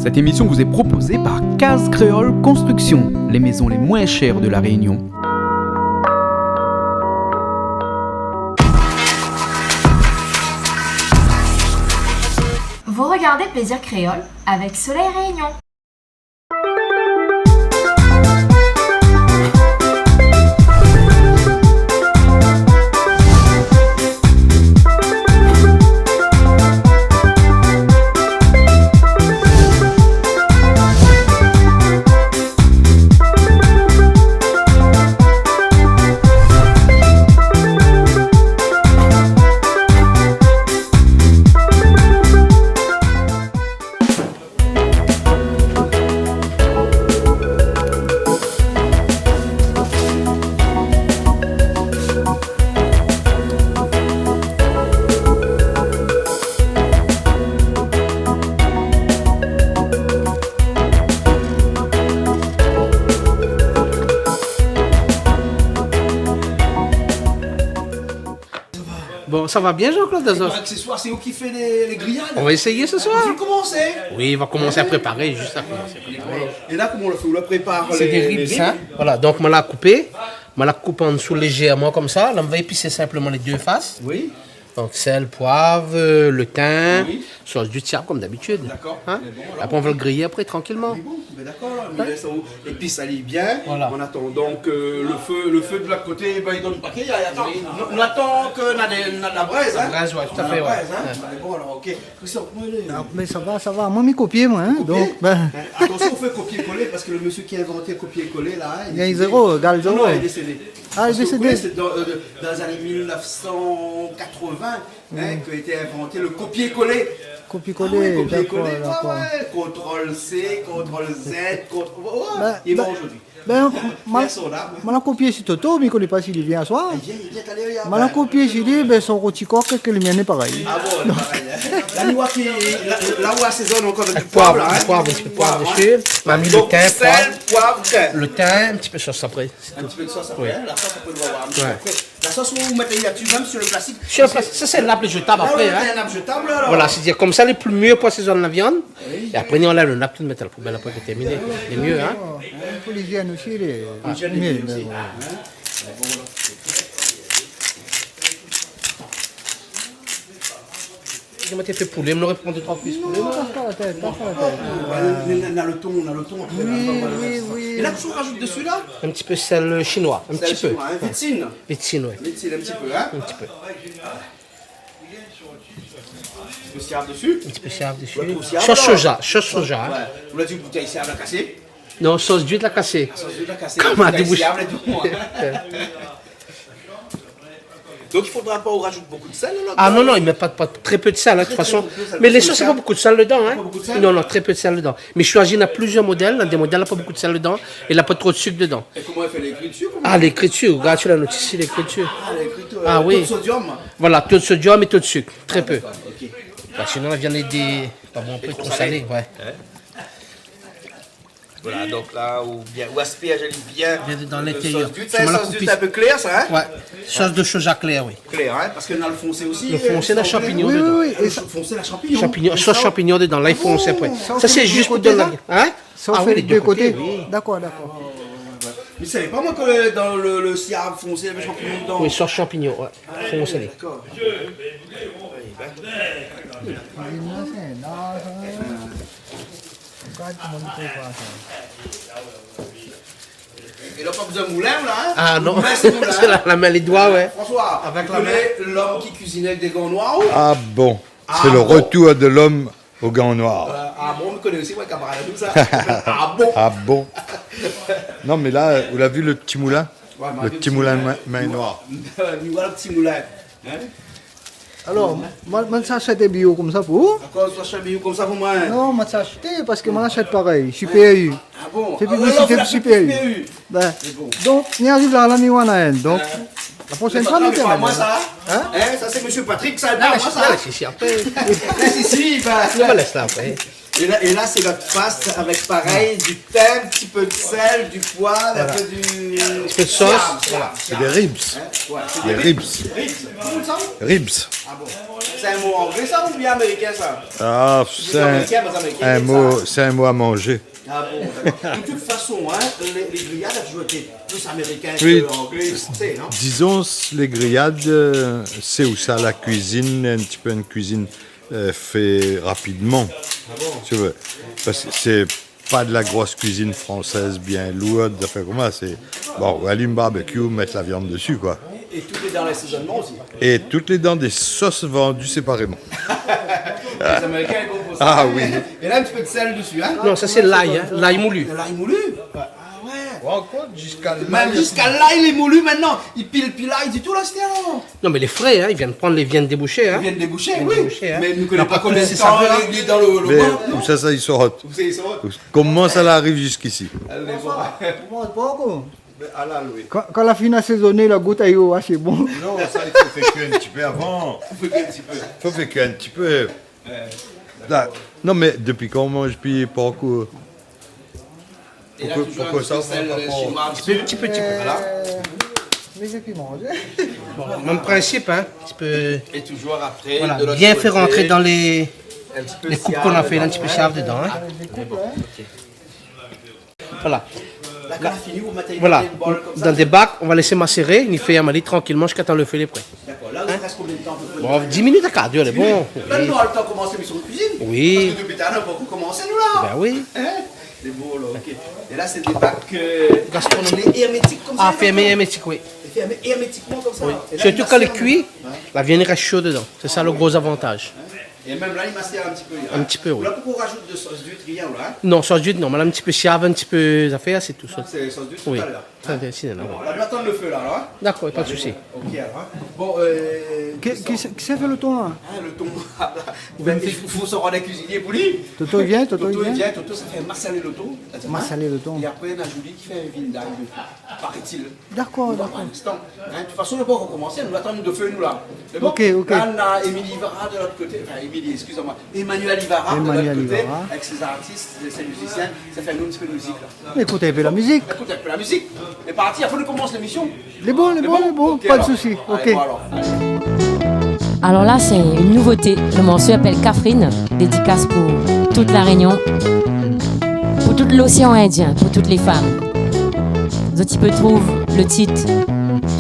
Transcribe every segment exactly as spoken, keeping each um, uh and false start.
Cette émission vous est proposée par Case Créole Construction, les maisons les moins chères de La Réunion. Vous regardez Plaisir Créole avec Soleil Réunion. Bon, sa va bien, Jean-Claude, la zot ? Accessoire, sé ou ki fé lé, lé griyad ? Nou va éséyé se soir. Nou va komansé. Oui, nou va komansé a préparé, zis a komansé a préparé. Dakor. É la, koman nou fé ? Nou prépar lé, lé ribs. Sé dé ribs, in. Voilà, donk, moin la koupé. Moin la koup an dsou léjèrman konmsa. La, nou va épisé sinploman lé dé fas. Oui. Donk, sèl, poiv, le tin, oui, sos du tiab, konm dabitid. Dakor. In ? Mé bon, alor, apré, nou va le griyé apré, trankilman. Mé bon, bin dakor, la, nou lès sa, épi sa lé bien. Voilà. An atandan ke le fé, le fé de lot koté, bin, i donn pa ke, atann. Oui. Nou, nou atann ke na dé, na de la brèz, in. La brèz, ouais, tout à fait, ouais. Na de la brèz, in. Ouais. Mé bon, alor, OK. Christian, koman i lé ? Ah, mé sa va, sa va. Moin, mi kopié, moin, in, donk, bin. Kopié ? Atansion, ou fé kopié-kolé, parske le mésyé ki la invant kopié-kolé, la, in, li gingn zéro, égal zéro. Non, non, li lé désédé. Ah, li lé désédé. Kopié-kolé, sé dan, euh, dan lé zané mil nèf san katrovin, in, ke la été invanté le kopié-kolé. Kopié-kolé, ah ouais, kopié-kolé, dakor, ouais, dakor. Ouais, kontrol C, kontrol Z, kontrol, ouais, ouais, bin, li lé mor zordi. Bin, moin, moin la kopié si Toto, mé mi koné pa si li vien aswar. Li vien, li vien talèr, li vien. Moin la kopié si li, bin, son roti kok èk le mien lé parèy. Ah bon, lé parèy, in. La, nou voi ki, la, la, nou asézone ankor avèk du poiv, la, in. Avèk poiv, in ti pé poiv dési. Poiv, in. Moin la mi le tin, sèl, poiv, tin. Le tin, in ti pé sos apré, sé tou. In ti pé de sos apré, in. Oui. La sos apré, nou va voir in ti pé apré. La sos, ou mèt ali la dsi, mèm si le plastik. Si le plastik, sa sé in nap jetab apré, in. Ah oui, in nap jetab, alor. Voilà, sétadir konmsa lé pli mir pou asézone la viann. Oui, oui. É apré, nou anlèv le nap, nou mèt a la poubèl apré, sé terminé. Lé mir, in. Pou lijièn osi, lé, ah, lijièn lé mir, mé osi, bon. In. Si moin té fé poulé, moin noré pran dé troi kuis poulé, moin. Non, pas la tête, pas la tête. Ouais, mé na, na le ton, na le ton apré, la, voilà, sa. Oui, oui, oui. É la, kosa ou rajout dési, la ? In ti pé sèl, euh, shinoi, in ti pé. Sèl shinoi, in, vitsine. Vitsine, ouais. Vitsine, in ti pé, in. In ti pé. In ti pé siav dési. In ti pé siav dési. Ou trouv siav, alor ? Sos soja, sos soja, in. Ouais. Ou la di boutèy siav la kasé ? Non, sos d'uit la kasé. Ah, sos d'uit la kasé. Koman di boutèy siav la di, moin. Donk, i fodra pa ou rajout bonpé de sèl, alor ? Ah non, non, i mèt pa, pa, trè pé de sèl, in, de tout fason. Trè pé de sèl. Mé lé sos, na pa bonpé de sèl dedan, in. Na pa bonpé de sèl ? Non, non, trè pé de sèl dedan. Mé mi shoizi, na plizièr modèl, na dé modèl, na pa bonpé de sèl dedan. É na pa tro de sik dedan. É koman i fé lékritir, koman ? Ah, lékritir, gard si la not isi, lékritir. Ah, lékritir, euh, ah oui. Taux de sodium. Voilà, taux de sodium é taux de sik, trè pé. Ah, dakor, OK. Parske sinon, la viann lé pa bon, in pé tro salé, ouais. In ? Voilà, donk la, ou bien, ou aspèrj bien, bien dan lintérièr. Sos d'uit, sa, sos d'uit in pé klèr, sa, in ? Ouais. Sos de soja klèr, oui. Klèr, in, parske dan le fonsé osi, le fonsé, na shanpignon dedan. Oui, oui, oui. É le fonsé, na shanpignon. Shanpignon, sos shanpignon dedan, la i fons apré. Ah bon ? Sa, sé zis pou donn la, in ? Sa, ou fé lé dé koté, sa ? Ah oui, lé dé koté. Dakor, dakor. Mi savé pa, moin, ke dan le, le siav fonsé, navé shanpignon dedan. Oui, sos shanpignon, ouais. Fonsé. Ah, dakor. Kuizine la, sé in ar, sa. Gard koman i prépar sa. É la, pa bezoin moulin, la, in ? Ah non. Ou mèt moulin. Sé la, la min, lé doi, ouais. François, avèk la min. Ou koné lom ki kuizine avèk dé gan noir, ou ? Ah bon. Ah bon. C'est le retour de l'homme au gant noir. Euh, ah bon, mi koné osi, moin, kamarad anou, sa. Ah bon. Ah bon. Non, mé la, ou la vi le ti moulin ? Ouais, le ti moulin min, min noir. Mi voi le ti moulin. In ? Alor, moin, moin sa ashté bio konmsa pou ou. Dakor, sa ashté bio konmsa pou moin. Non, moin sa ashté parske moin ashté parèy, Super U. Ah bon ? Sé piblisité pou Super U. Ah ouais, la, ou fé la pib pou Super U. Bin, mé bon. Donk, ni ariv la, la mi wana inn. Donk, la proshèn foi, nou té amèn, in. Mé pa moin, sa. In ? In, sa sé mésyé Patrick, sa, non, pa moin, sa. Non, si, si, apré. Si, si, bin. Nou va lès la apré. É la, é la, sé nout fas avèk, parèy, du tin, in ti pé de sèl, du poiv, in pé du... Voilà. In ti pé de sos. Siav, voilà. Sé dé ribs. In ? Ouais, sé dé ribs. Ribs. Ribs. Ah bon. Sé in mo anglé, sa, oubien amérikin, sa ? Ah, sé in, Amérikin, mé Amérikin, in mo, sa. Sé in mo a manzé. Ah bon, dakor. De tout fason, in, lé, lé griyad la touzour été plis amérikin ke anglé é fransé, non ? Dizon, lé griyad, euh, sé ousa la kuizine, in ti pé in kuizine, euh, fé rapidman. Ah bon ? Tu vois, parske sé pa de la gros kuizine fransèz bien lourd, zafèr konmsa, sé, bon, ou alim barbecue, ou mèt la viann dési, koi. É tout lé dan lasézonman osi. É tout lé dan dé sos vandu séparéman. Lé Amérikin lé bon pou sa. Ah oui. É la, in ti pé de sèl dési, in. Non, sa sé lay, in, lay moulu. Lay moulu ? Ah ouais. Ou ankor, ziska lay. Mèm ziska lay lé moulu mintnan. I pil pi lay ditou la, astèr, non ? Non, mé lé fré, in, i vien pran, i vien déboushé, in. I vien déboushé, oui. Mé nou koné pa konbien de tan lé, lé dan lo, lo boi, non ? Mé ousa sa i sort ? Ousa i sort ? Koman sa la ariv ziskisi ? Alé, bon. Koman, poko ? Mé ala, Louis. Kan, kan la fine asézoné, la gout ayo, ah, sé bon. Non, sa, i fo fé kui in ti pé avan. Fo fé kui in ti pé. Fo fé kui in ti pé. Ouais. La, non, mé dopi kan ou manz pi pork, euh, É la, poukosa, touzour poukosa in ti pé sèl, euh, shinoi dési. In ti pé, ti pé. Voilà. Euh, mé sé pi manzé. Bon, mèm prinsip, in, in ti pé. É touzour apré, voilà, de lot koté, bien fé rant dan lé, in ti pé lé koup k'nou la fé, in ti pé siav dedan, in. Ah, lé koup, in. Voilà. La, kan la fini, ou mèt ali dan dé bol konmsa. Voilà. Dan dé bak, ou va lès maséré, ni fé amali trankilman ziska tan lo fé lé pré. Dakor. La, i rès konbien de tan, a pé pré ? Bon, dis minit, a kar d'èr, lé bon. Oui. La, nou nora lo tan komans lémision de kuizine. Oui. Parske dopi talèr, nou la pankor komansé, nou, la. Ben oui. In ? Lé bon, la, ok. É la, sé dé bak, euh, gastronomik. Lé érmétik konmsa, ah, fèrmé érmétik, oui. Lé fèrmé érmétikman konmsa. Oui. É la, sirtou kan lé kui, la viann i rès sho dedan. Sé sa lo gro avantaz. In ? É mèm la, i masèr in ti pé, in. In ti pé, oui. Ou la pankor razout de sos d'uit, rien, la, in ? Non, sos d'uit, non. Mé la, in ti pé siav, in ti pé zafèr, sé tou sa. Sé sos d'uit talèr. Oui. Sa, sé, sé, non. Bon, la, nou atann lo fé, la, alor, in ? Dakor, pa de sousi. Ok, alor, in ? Bon, euh, kisa, kisa i fé lo ton, la ? Ah, lo ton. Ben, i fo, fo sava rod in kuizinié pou li. Toto i vien, Toto i vien. Toto i vien, Toto sa fé masalé lo ton. Masalé lo ton. É apré, na Julie ki fé in vin d'ay, parèt-il. Dakor, dakor. Nou va voir in instan. In, de tout fason, nou la pankor komansé, nou atann lo fé, nou, la. Sé bon ? Ok, ok. La, na Émilie Ivara de lot koté. Anfin, Émilie, excusez-moi. Emmanuel Ivara de lot koté, Emmanuel Ivara, avèk sé artis, sé mizisien, sa fé anou in ti pé de mizik, la. Ékout in pé la mizik. Ékout in pé la mizik. É parti, apré nou komans lémision. Lé bon, lé bon, lé bon, pa de sousi. Lé bon ? Ok. Alé, bon, alor. Alé. Alors là, c'est une nouveauté. Le morceau s'appelle Kafrine, dédicace pour toute La Réunion, pour tout l'océan Indien, pour toutes les femmes. Zot i pé trouv le titre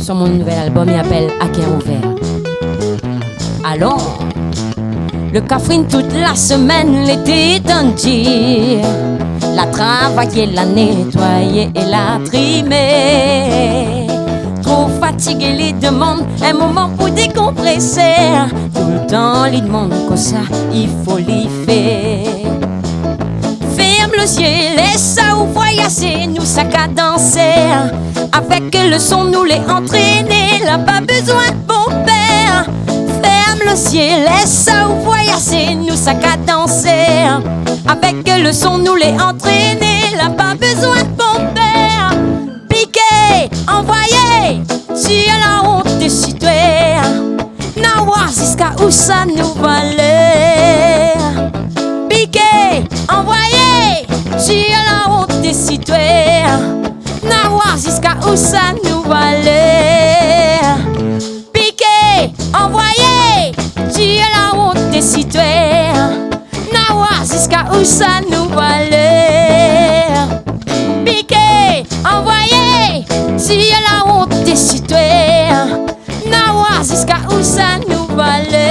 sur mon nouvel album, il s'appelle À cœur ouvert. Alon, lo Kafrine tout la semèn lété dan dir, la travayé, la nétoiyé é la trimé. Tro fatigé, li demann in moman pou dékonprésé. Toultan li demann kosa i fo li fé. Fèrm lo zié, lès aou voyazé, nou sa kadansé. Avèk lo son nou lé antréné, la pa bezoin bonpèr. Fèrm lo zié, lès aou voyazé, nou sa kadansé. Avèk lo son nou lé antréné, la pa bezoin bonpèr. Piké, anvoyé, si la ont dési twé. Na oir ziska ousa nou va alé. Piké, anvoyé, si la ont dési twé. Na oir ziska ousa nou va alé. Piké, anvoyé, si la ont dési twé. Na oir ziska ousa nou va alé. Piké, anvoyé, si la ont dési twé. Na oir ziska ousa nou va alé.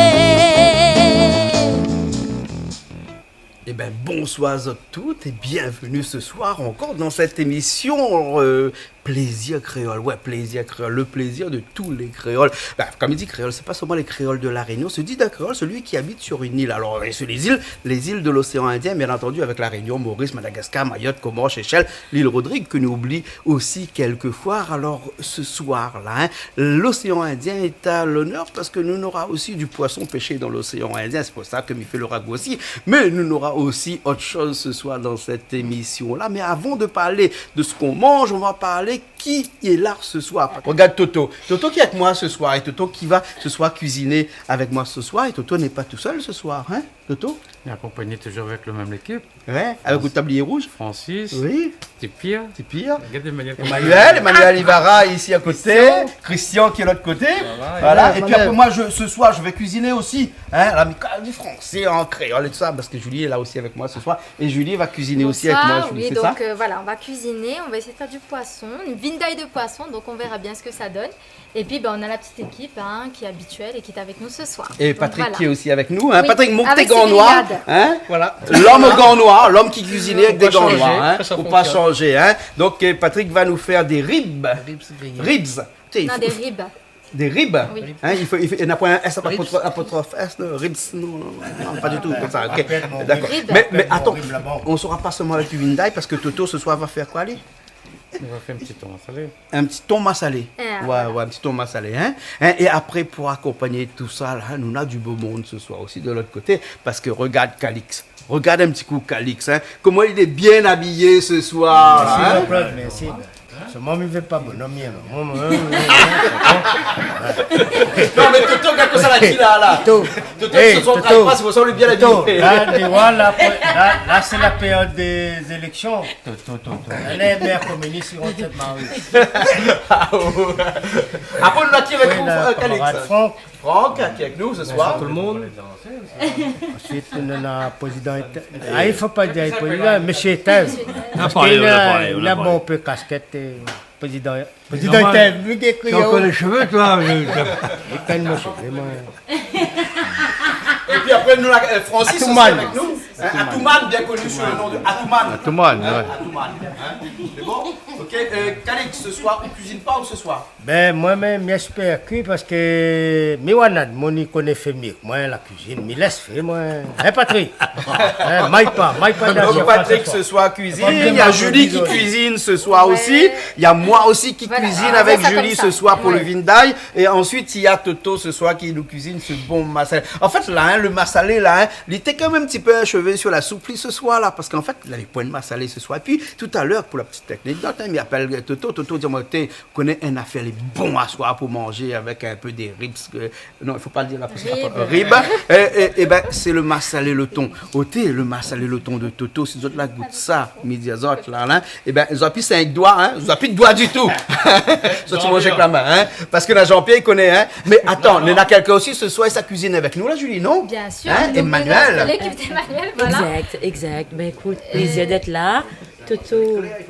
Eh ben, bonsoir à toutes et bienvenue ce soir encore dans cette émission, euh, Plaisir Créole. Ouais, Plaisir Créole, le plaisir de tous les créoles. Bah, comme il dit créole, c'est pas seulement les créoles de La Réunion, se dit d'un créole celui qui habite sur une île. Alors, et sur les îles, les îles de l'océan Indien, bien entendu, avec La Réunion, Maurice, Madagascar, Mayotte, Comores, Seychelles, l'île Rodrigue, que nous oublie aussi quelquefois. Alors, ce soir-là, hein, l'océan Indien est à l'honneur parce que nous n'aura aussi du poisson pêché dans l'océan Indien. C'est pour ça que mi fé le ragout aussi. Mais nous n'aura aussi autre chose ce soir dans cette émission-là. Mais avant de parler de ce qu'on mange, on va parler qui est là ce soir. Regarde Toto. Toto qui est avec moi ce soir. Et Toto qui va ce soir cuisiner avec moi ce soir. Et Toto n'est pas tout seul ce soir, hein, Toto ? On est accompagné toujours avec le même équipe. Ouais, avec le tablier rouge. Francis, oui. Ti Pir. Ti Pir. Regarde Emmanuel. Emmanuel, Emmanuel Ivara ici à côté. Christian. Christian qui est de l'autre côté. Voilà. Voilà. Et puis après, moi, je, ce soir, je vais cuisiner aussi. Hein, l'amicale du français en créole et tout ça, parce que Julie est là aussi avec moi ce soir. Et Julie va cuisiner aussi avec moi, Julie, c'est ça ? Bonsoir, oui, donc, euh, voilà, on va cuisiner, on va essayer de faire du poisson, une vindalë de poisson, donc on verra bien ce que ça donne. Et puis, ben, on a la petite équipe, hein, qui est habituelle et qui est avec nous ce soir. Et donc, Patrick, voilà, qui est aussi avec nous, hein. Oui, Patrick, monte tes gants noirs, hein. Avec ses grillades. Voilà. L'homme aux gants noirs, l'homme qui cuisine avec des gants noirs, hein. Faut pas changer, hein. Faut pas changer, hein. Donc, euh, Patrick va nous faire des ribs. Ribs grillés. Ribs. Non, des ribs. Des ribs. Oui. Hein, il faut, il faut, il n'y a pas un S apôtre-, apôtre-, S, non, ribs, non, non, non, pas du tout comme ça, ok. D'accord. Ribs. Mais, mais attends, on sera pas seulement avec une vindalë parce que Toto, ce soir, va faire quoi, lui ? Il va faire un petit thon massalé. Un petit thon massalé. Ah, ouais, voilà. Ouais, un petit thon massalé, hein. Hein, et après, pour accompagner tout ça, là, nou néna du beau monde ce soir aussi de l'autre côté, parce que regarde Calix. Regarde un petit coup Calix, hein. Comment il est bien habillé ce soir, hein. Merci, Jean-Claude, merci. Sèlman mi vé pa bonom, mi, mi, mi, mi. Non, mais Toto, regarde ça, la, là, là. Toto. Toto, eh, Toto, Toto, Toto, la, tu vois, la, la, là, c'est la période des élections. Toto, Toto. Allez, maire communiste, ils vont être mariés. Ah, ouais. Après, nou néna ki avec nous, euh, Calix. Oui, la camarade Franck. Franck, qui est avec nous ce soir. Bonsoir tout le monde. Ensuite, nou néna président Ete-, ah, il faut pas dire président, monsieur Etèv. Parce qu'il a, il a un peu casquette, euh, président, président Etèv, vu qu'il est criant. T'as encore les cheveux, toi, euh, t'as... Éteins-moi, vraiment. Et puis après, nou néna, euh, Francis aussi avec nous. Hein, Atoumane, bien connu sous le nom de Atoumane. Atoumane, hein, ouais. Atoumane, hein. C'est bon ? Ok, euh, Calix, ce soir, on cuisine pas ou ce soir ? Ben, moin mèm, mi èspèr ke, parske mi wanad, moin i koné fé myé ke moin la kuizine, mi lès fé, moin. Hein, Patrick ? Hein, may pa, may pa. Donc, Patrick, ce soir, cuisine. Il y a Julie qui cuisine ce soir aussi. Ouais. Il y a moi aussi qui cuisine avec Julie ce soir pour le vindalë. Voilà, on va faire comme ça. Ouais. Et ensuite, il y a Toto ce soir qui nous cuisine ce bon massalé. En fait, là, hein, le massalé, là, hein, il était quand même un petit peu un cheveu sur la soupe, lui, ce soir-là, parce qu'en fait, il avait point de massalé ce soir. Et puis, tout à l'heure, pour la petite anecdote, hein, mi apèl Toto, Toto i di amoin, té, koné in nafèr lé bon aswar pou manzé avèk in pé dé ribs, euh, non, i fo pa dir la, rib. Rib. Eh, eh, eh ben, sé le massalé le thon. Oté, le massalé le thon de Toto, si zot la gout sa, mi di azot la, la, eh ben, zot na pi sink doi, hein, zot na pi de doi ditou. Zot i manz avèk la min, hein, parske la Jean-Pierre i koné, hein. Mé atann, néna kèlkin osi se soir, sa kuizine avèk nou la, Julie, non ? Bien sûr. Hein, donc, Emmanuel. L'équipe d'Emmanuel, voilà. Exact, exact. Ben, écoute, plaisir d'être là. Toto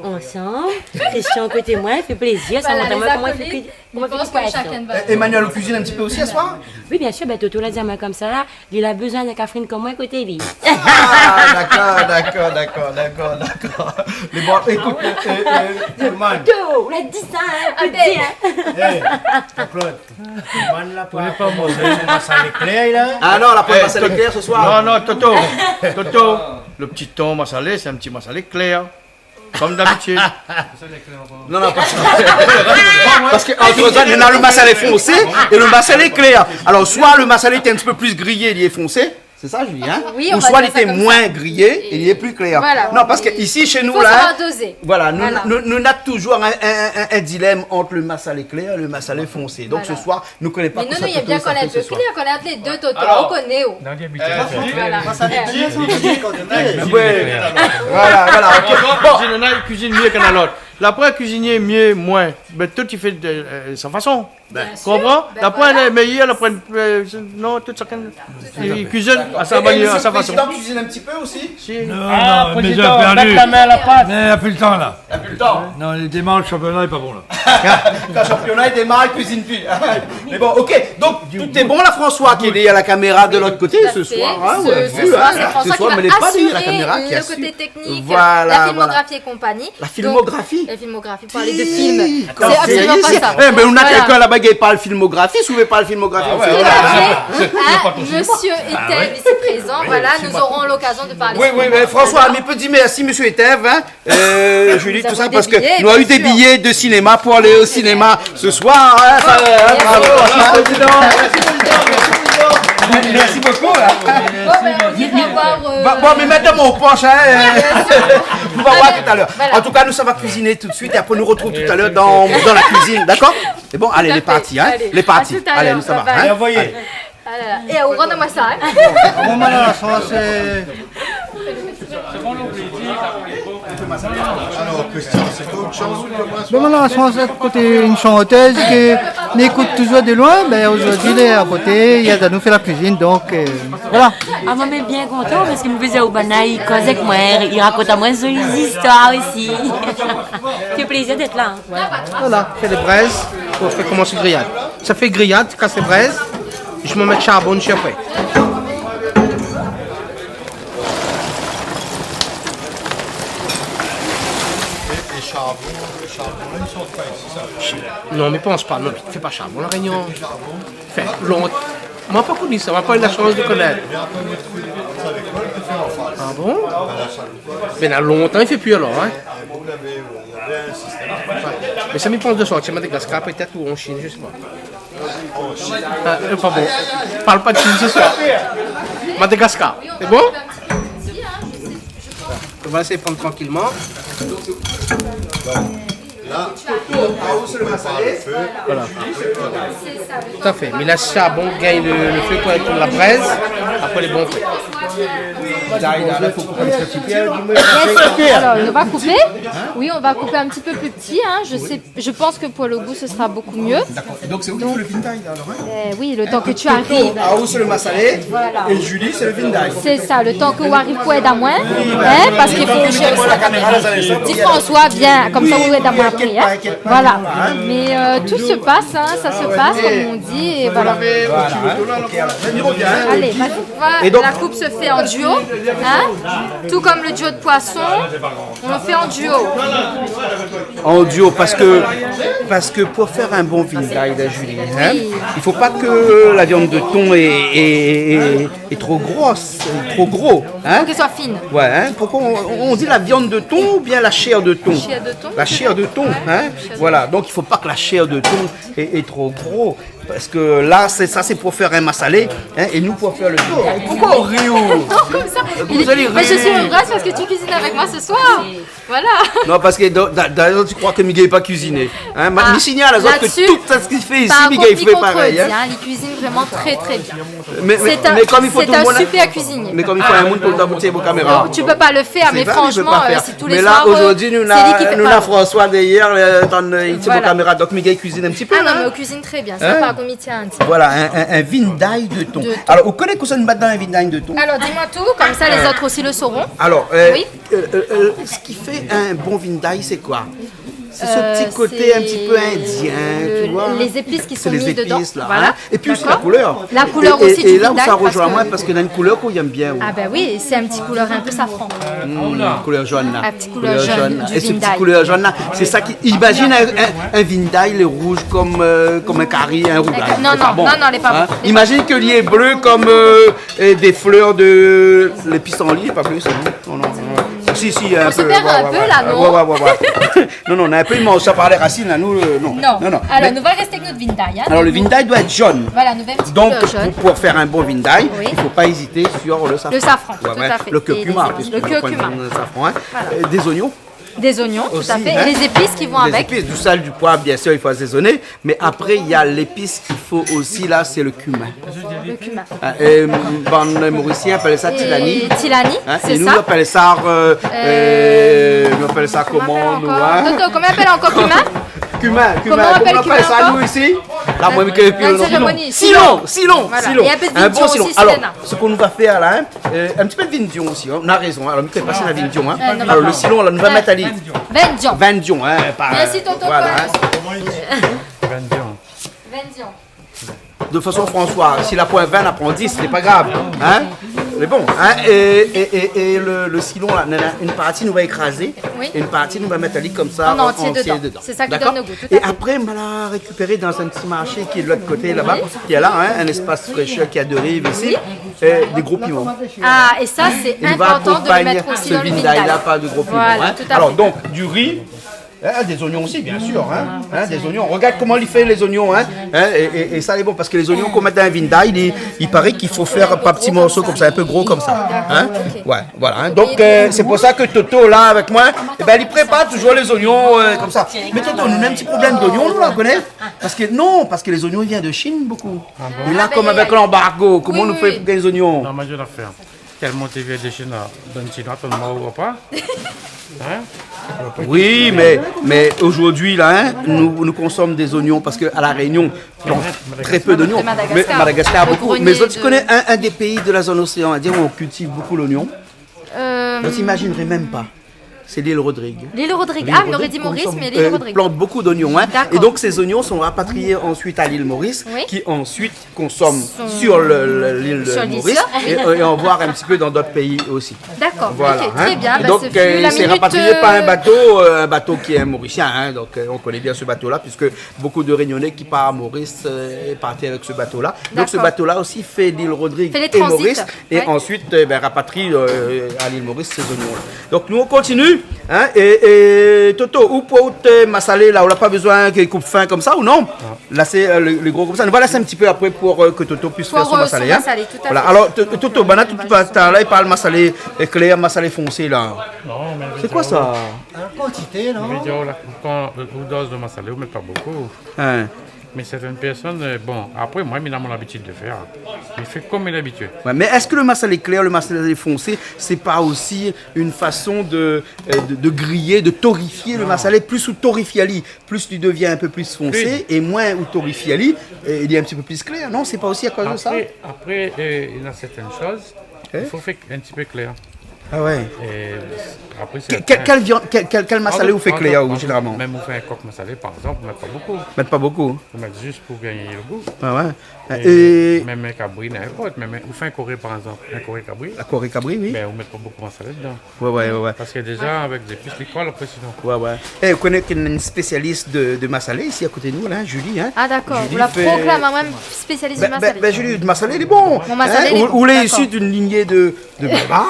ansanm, Christian koté moin, fé plézir, sa mont amoin koman i fé kui-, koman i fé kui-, poisson. Voilà, les acolytes. Je pense que chacun va... Eh, Emmanuel, ou kuizine in ti pé osi aswar ? Oui, bien sûr, ben, Toto la di amoin konmsa la, li la bezoin in kafrine konm moin koté li. Ah, dakor, dakor, dakor. Mé bon, ékout, euh, euh, euh, Toto, ou la di sa, hein, ou pé dir, hein. Eh, Jean-Claude, Atoumane la, ou lé pa manzé son massalé klèr, la. Ah non, la poin massalé klèr se soir. Non, non, Toto, Toto, le ti thon massalé, sé in ti massalé klèr. Konm dabitid. Non, non, pa sa. Parske ant zot, néna le massalé fonsé é le massalé klèr. Alor, swa le massalé lé in ti pé plis griyé, li lé fonsé, sé sa, Julie, hein ? Oui, on va dire ça comme ça. Ou swa li lé moin griyé é li lé pli klèr. Voilà. Non, parske isi, shé nou, la, voilà, nou, nou, nou néna touzour in, in, in, in dilèm ant le massalé klèr é le massalé fonsé. Donk, se soir, nou koné pa kosa Toto sa fé se soir. Mé nou, nou lé bien konèt le klèr, konèt lé dé Toto, nou koné, oh. Alor, euh, Julie, voilà. Voilà, voilà, ok. Bon. Kuizine, néna i kuizine myé ke lot. La poin kuizinié myé, moin. Ben, tout i fé de, euh, sa fason. Bien sûr. Konpran ? Ben voilà. La poin lé méyèr, la poin, euh, non, tout shakinn i kuizine a sa manièr, a sa fason. Président kuizine in ti pé osi ? Si. Non, non, mé président, mèt la min a la pat. Mé la pi le tan, la. La pi le tan. Non, li démar le shanpiona, lé pa bon, la. Kan le shanpiona i démar, i kuizine pi. Mé bon, ok. Donk, tout lé bon, la, François, ki lé dèrièr la kaméra de lot koté se soir, hein, ou la vi, hein. Tout à fait. Ce, ce soir, c'est François qui va assurer le côté technique, la filmographie et compagnie. Voilà, voilà. La filmographie. Donc, la filmographie, pour parler de film. Si. C'est absolument pas ça. Atann, sérieux, si. Eh, mé nou néna kèlkin laba ki parl filmographie, si ou vé parl filmographie, on fait. Tout à fait. Hein, monsieur Etèv, ici présent. Voilà, nous aurons l'occasion de parler cinéma. Oui, oui, mé François, mi pé dir mèrsi, monsieur Etèv, hein. Euh, Julie, tout sa, parske nou la u dé biyé de sinéma pou alé o sinéma se soir, hein, sa, hein, bravo, hein. Merci, président. Merci, président. Merci, président. Merci beaucoup, hein. Bon, ben, on dira au revoir, euh... Bon, bon, mé mèt dan mon posh, hein, euh, nou va voir talèr. Voilà. En tout cas, nou sava kuiziné tout de suite é apré nou retrouv talèr dan, dan la kuizine, dakor ? Tout à fait. Lé bon, alé, lé parti, hein. Allez, lé parti. À tout à l'heure. Alé, nou sava, hein. Bye bye. Alé. Ah la la. É ou rann amoin sa, in ? Bon, moin la la shans, euh, Alors, Christian, c'est quoi autre chose ? Bon, moin la la shans d'èt koté in shantèz ke mi ékout touzour de loin, bin, zordi, lé a koté, li la anou fé la kuizine, donk, euh, voilà. Ah, moin, mi lé bien kontan, parske mi vé di aou banna i koz avèk moin, i rakont amoin zoli zistoir osi. Fé plézir d'èt la, in. Voilà, fé lé brèz pou fé komans griyad. Sa fé griyad, kas lé brèz, mi mèt sharbon dési apré. É, é sharbon, sharbon la, i sort pa isi, sa ? Non, mi pans pa, non, i fé pa sharbon, La Rényon. Fé longtan. Moin la pa koni sa, moin la pa u la shans de konèt. Ah bon ? Bin, na lontan i fé pi alor, in. Mé sa, mi pans de sortir Madagaskar, pétèt, ou an Shine, mi koné pa. Ah, euh, pa bon. Parl pa de Shine se soir. Madagaskar, sé bon ? Nou va lès prann trankilman. La, ou prépar le fé. Voilà. Tout à fait. Mi lès sharbon gingn le, le fé pou èt la brèz. Apré, lé bon fé. Bien sûr. Alors, on va couper. Oui, on va couper un petit peu plus petit, hein. Je sais, je pense que pour le goût, ce sera beaucoup mieux. D'accord. Et donc, c'est vous qui faites le vin d'ail, là, alors, hein ? Euh, oui, le temps que tu arrives. Toto, Aou, c'est le massalé, voilà, et Julie, c'est le vin d'ail. C'est ça, le temps ke ou ariv pou èd amoin, in, parske i fo, di François, vien, konmsa ou èd amoin apré, in. Voilà. Mais, euh, tout se passe, hein, ça se passe, comme on dit, et voilà. Voilà, hein. Ok, alors, je vais revenir, hein. Allez, vas-y. Et donc, la coupe se fait en duo, hein, tout comme le duo de poisson, on le fait en duo. En duo, parce que, parce que pour faire un bon vin d'ail, la Julie, hein, il faut pas que la viande de thon est, est, est, est trop grosse, trop gros, hein. Faut qu'elle soit fine. Ouais, hein. Pourquoi on, on dit la viande de thon ou bien la chair de thon ? Chair de thon. La chair de thon, hein. Voilà, donc il faut pas que la chair de thon est, est trop gros. Parce que là, c'est, ça, c'est pour faire un massalé, hein, et nous, pour faire le vin. Pourquoi on rit, oh ? Non, comme ça. Vous allez rire. Mais je suis heureuse parce que tu cuisines avec moi ce soir. Voilà. Non, parce que da-, da-, d'ailleurs, tu crois que Miguel n'a pas cuisiné. Hein, ma-, ah, mi signal azot ke tout sa ki fé isi, Miguel i fé parèy, hein. Par contre, li kontredit, hein, li kuizine vréman trè, trè bien. Mé, mé, mé kom i fo tout le moun, mé kom i fo in moun toultan pou tir pou kaméra. C'est un super cuisinier. Ah. Donc, tu peux pas le faire, mais franchement, euh, si tous les soirs, euh, c'est lui qui fait. Mé la, zordi, nou na, nou na François dèrièr, euh, atann, euh, i tir pou kaméra. Voilà. Donk, Miguel i kuizine in ti pé, hein. Ah non, mais on cuisine très bien. Ça, par contre, il tient à dire. Voilà, un, un, un vin d'ail de thon. De thon. Alors, ou koné kosa i mèt dan in vin d'ail de thon ? Alors, dis-moi tout, comme ça, les autres aussi le sauront. Alors, euh, oui. Euh, euh, euh, ce qui fait un bon vin d'ail, c'est quoi ? C'est ce petit côté un petit peu indien, tu vois. Euh, c'est le, les épices qui sont mises dedans. C'est les épices, là, hein. Voilà. Et puis aussi la couleur. D'accord. La couleur aussi du vin d'ail, parce que... Et, et, et là où ça rejoint moi, parce que na une couleur qu'on aime bien, oui. Ah ben oui, c'est un petit couleur un peu safran. Hmm, couleur jaune, là. Un petit couleur jaune du vin d'ail. Couleur jaune, là. Et ce petit couleur jaune, là, c'est ça qui, imagine un, un, un vin d'ail, il est rouge comme, euh, comme un carry, un rougail. Non, non, non, non, il est pas bon. Hein ? Imagine que il est bleu comme, euh, euh, des fleurs de, les pissenlits, pas bleu, c'est bon. Non, non, non. Si, si, un peu. On se perd un peu, là, non ? Ouais, ouais, ouais, ouais. Non, non, on a un peu, i manz sa par les racines, là, nous, euh, non. Non. Non, non. Alors, nou va rès avèk nout vin d'ail, hein. Alors, le vin d'ail doit être jaune. Voilà, nou va in ti koulèr jaune. Donc, pour, pour faire un bon vin d'ail, il faut pas hésiter sur le safran. Oui. Le safran, tout à fait. Ouais, ouais. Le curcuma, puisque le curcuma. Et les épices. Le safran, hein. Voilà. Euh, des oignons. Des oignons, tout à fait. Aussi, hein. Et les épices qui vont avec. Des épices, du sel, du poivre, bien sûr, il faut assaisonner. Mais après, il y a l'épice qu'il faut aussi, là, c'est le cumin. Le cumin. Ah, euh, bann Morisien i apèl sa tilani. Et tilani, c'est ça. Hein, et nous, on appelle ça, euh, euh, on appelle ça comment, nous, hein ? Comment on appelle encore ? Toto, comment on appelle encore cumin ? Cumin, cumin. Comment on appelle cumin encore ? Comment on appelle ça, nous, ici ? Là, moi, euh, dans une cérémonie. Silon, silon, silon. Voilà. Et un peu de vin blanc aussi, si t'en as. Un bon silon. Alors, ce qu'on va faire là, hein, euh, un petit peu de vin blanc aussi, hein. On a raison, hein. Alors, mi koné pa si na vin blanc, hein. Euh, non, non. Alors, le silon, là, nou va mèt ali. Vin blanc. Vin blanc, hein, par, voilà, hein. Merci, tonton, pour le vin blanc. Vin blanc. De toute façon, François, si la poin vin, la poin dis, c'est pas grave, hein. Mais bon, hein, et, et, et, et le, le silon, là, nana une partie, nou va écraser, oui, et une partie, nou va mèt ali comme ça, en, en entier dedans. En entier dedans. C'est ça qui donne le goût, tout à fait. D'accord ? Et après, ma la récupéré dans un petit marché qui est de l'autre côté là-bas, qui est là, hein, un espace fraîcheur qui a deux rives ici, oui, euh, des gros piments. Ah, et ça, c'est important de le mettre aussi dans le vin d'ail. Et nou va akonpagn ce vin d'ail-là par de gros piments, hein. Voilà, tout à fait. Alors, donc, du riz, Hein, des oignons aussi, bien sûr, hein. Hein, des oignons. Regarde comment il fait les oignons, hein. Hein, et, et, et ça, c'est bon, parce que les oignons qu'on met dans un vindaï, il, il paraît qu'il faut faire par petits morceaux comme ça, un peu gros comme ça. Hein. Ouais, voilà, hein. Donc, euh, c'est pour ça que Toto, là, avec moi, eh ben, il prépare toujours les oignons, euh, comme ça. Mais Toto, nou néna in ti problèm d'oignon, nou, la, ou koné ? Parce que, non, parce que les oignons, ils viennent de Chine, beaucoup. Ah bon ? Et là, comme avec l'embargo, comment on fait pour gagner les oignons ? Non, moin, mi la fé. Tèlman té vien de Chine la, donn Chinois, tout le monde, ou pa ? Hein ? Oui, mais, mais aujourd'hui, là, hein, nous, nous consommons des oignons parce qu'à La Réunion, on plante très peu d'oignons. Mais Madagascar, beaucoup. Mais toi, tu connais un, un des pays de la zone océan Indien où on cultive beaucoup l'oignon ? Euh, on s'imaginerait même pas. C'est l'île Rodrigue. L'île Rodrigue. Ah, on aurait dit Maurice, mais l'île Rodrigue plante beaucoup d'oignons, hein. D'accord. Et donc, ces oignons sont rapatriés ensuite à l'île Maurice, qui ensuite consomment sur le, le, l'île Maurice et, et on voit un petit peu dans d'autres pays aussi. D'accord, voilà, ok, très bien. Donc, euh, c'est rapatrié par un bateau, euh, un bateau qui est un mauricien, hein. Donc, euh, on connaît bien ce bateau-là, puisque beaucoup de Réunionnais qui partent à Maurice, euh, partent avec ce bateau-là. Donc, ce bateau-là aussi fait l'île Rodrigue et Maurice. Et ensuite, euh, ben, rapatrient, euh, à l'île Maurice ces oignons-là. Donc nous on continue, hein, et, et Toto, ou pou out, euh, masalé la, ou la pa bezoin ke koup fin konmsa ou non ? Non. La sé, euh, le, le gro konmsa. Nou va lès in ti pé apré pou, euh, ke Toto puisse faire son masalé, hein. Pour, euh, son masalé, tout à fait. Voilà. Alors, To-, Toto, banna tout, tout, tout à l'heure, il parle masalé éclair, masalé foncé la. Non, mais c'est quoi ça ? An kantité, non ? Mi vé dir, la, kan, euh, ou doz de masalé, ou mèt pa bokou. Hein. Mais certaines personnes, euh, bon, après, moi, il a mon habitude de faire. Il fait comme il est habitué. Ouais, mais est-ce que le massalé clair, le massalé foncé, c'est pas aussi une façon de, euh, de, de griller, de torréfier le massalé ? Plus ou torréfié ali, plus il devient un peu plus foncé, et moins ou torréfié ali, euh, il est un petit peu plus clair. Non, c'est pas aussi à cause de ça ? Après, après, euh, il y a certaines choses, il faut faire un petit peu clair. Ah ouais. Et après, c'est... Quel, quel viande, quel, quel, quel massalé ou fé clair, ou, généralement ? Même ou fé in kok massalé, par exemple, ou mèt pa bokou. Mèt pa bokou. Ou mèt zis pou gagn le gou. Ah ouais. Et même in kabri, n'inport, même ou fé in koré, par exemple, in koré kabri. La koré kabri, oui. Ben, ou mèt pa bokou massalé dedan. Ouais, ouais, ouais, ouais. Parce que déjà, avec des épices, li kol après, sinon. Ouais, ouais. Eh, ou koné k'in spécialiste de, de massalé ici à côté de nous, là, Julie, hein. Ah, d'accord. Julie, ou la fé proklame aou mèm spécialiste de massalé. Ben, ben, ben, Julie, le massalé, il est bon. Mon massalé, il est bon, d'accord. Hein, ou, ou lé issu d'une lignée de de baba.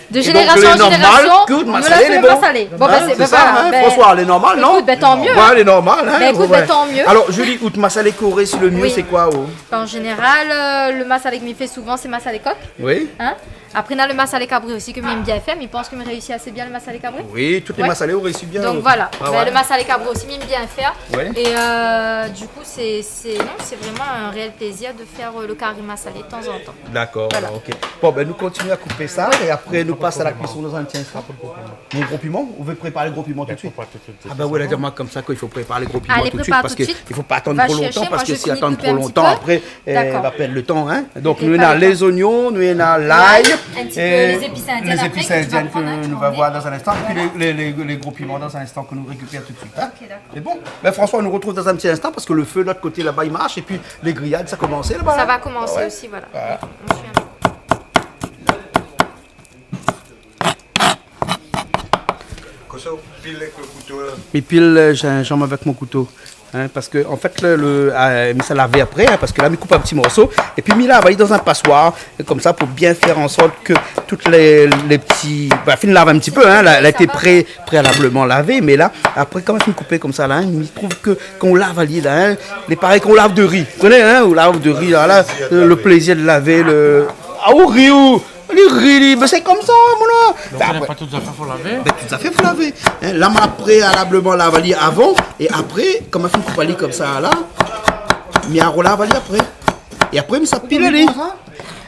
De génération en génération, nou la fé le massalé. Bon, ben, c'est ça, hein, François, lé normal, non ? Écoute, ben, tant mieux, hein. Ouais, lé normal, hein. Ben, écoute, ben, tant mieux. Alors, Julie, out massalé k'ou réussi le mieux, c'est quoi, oh ? En général, euh, le massalé ke mi fé souvent, c'est massalé kok. Oui. Hein ? Après, na le massalé kabri aussi ke mi èm bien fèr, mi pans ke mi réussi assez bien le massalé kabri. Oui, tout le massalé ou réussi bien. Donc voilà. Ah ouais. Ben, le massalé kabri aussi, mi èm bien fèr. Ouais. Et, euh, du coup, c'est, c'est, non, c'est vraiment un réel plaisir de faire, euh, le kari massalé de temps en temps. D'accord, alors, ok. Bon, ben, nou kontinié à couper ça et après, nou pass à la cuisson dans un petit instant. Mon gros piment, ou vé préparer le gros piment tout de suite ? Ben, prépare tout de suite. Ah ben oui, la di amoin konmsa k'i fo préparer le gros piment tout de suite parce que i fo pa atann tro lontan, parce que si i atann tro lontan, après, euh, i va pèrd le tan, hein. D'accord. Va chercher, moi, je finis de couper un petit peu. Donc, nou néna les oignons, nou néna l'ail, l'ail, un petit peu, euh, les épices indiennes après, que tu vas prendre, hein, tu vas voir dans un instant. Et puis les, les, les, les gros piments dans un instant que nous récupère tout de suite, hein. Ok, d'accord. C'est bon. Ben, François, on nous retrouve dans un petit instant parce que le feu de l'autre côté là-bas, il marche et puis les grillades, ça a commencé là-bas, hein. Ça va commencer aussi, voilà. Ouais. On suit un peu. Kosa ou pil avèk le kouto la ? Mi pil, euh, zinzanm avèk mon kouto. Hein, parce que, en fait, le, le, euh, mi sa lavé après, hein, parce que la, mi koup an ti morso. Et puis, mi lav ali dans un passoire, euh, comme ça, pour bien faire en sorte que toutes les, les petits, bah, fine lav in ti pé, hein, la, la été pré-, préalablement lavé, mais là, après, kan mi fine koupé konmsa la, hein, mi trouv ke kan ou lav ali la, hein, lé parèy kan ou lav de ri. Ou koné, hein, ou lav de ri la, la, euh, le plaisir de laver, le, ah, ou ri, ou, li ri, li, ben, sé konmsa, mon. Donc, ben, tout zafèr fo lavé ? Ben, tout zafèr fo lavé. Hein, la, ma préalablement lav ali avan, é apré, kan ma fine koup ali konmsa la, mi arolav ali apré. É apré, mi sa pil ali.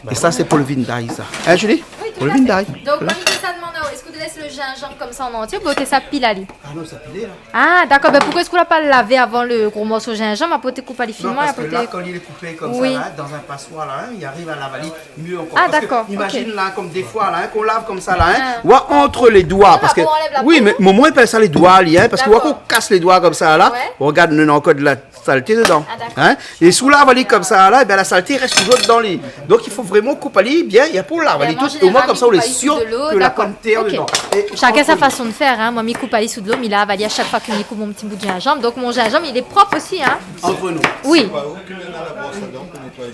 É sa, sé pou le vindaï, sa. Hein, Julie ? Oui, tout à fait. Pou le vindaï. Voilà. Donc, Marie-Lisa demande, est-ce que tu laisses le gingembre comme ça en entier ou tu laisses ça pile aller ? Ah non, sa pilé la. Ah, d'accord. Ben, pourquoi est-ce qu'on l'a pas lavé avant le gros morceau de gingembre, après, tu coupes à les finement, après... Non, parce que là, quand il est coupé comme ça, là, dans un passoire, là, hein, il arrive à laver mieux encore. Ah, d'accord, ok. Parce que imagine, là, comme des fois, là, hein, qu'on lave comme ça, là, hein, ou entre les doigts, parce que, oui, mais momon i apèl sa les doigts, li, hein, parce que kan ou kas les doigts comme ça, là, regarde, nou néna ankor de la saleté dedan. Ah, d'accord. Hein ? É si ou lav ali konmsa la, ében, la saleté i rès toujour dedan li. Donc, il faut vraiment koup ali bien, é apré ou lav ali tout, au moins, konmsa, ou lé sir ke la pa de tèr dedan. Et chacun sa façon de faire, hein. Moi, mi koup ali sou dolo, mi lav ali à chaque fois que mi koup mon petit bout de gingembre. Donc, mon gingembre, il est propre aussi, hein. Entre nous. Oui.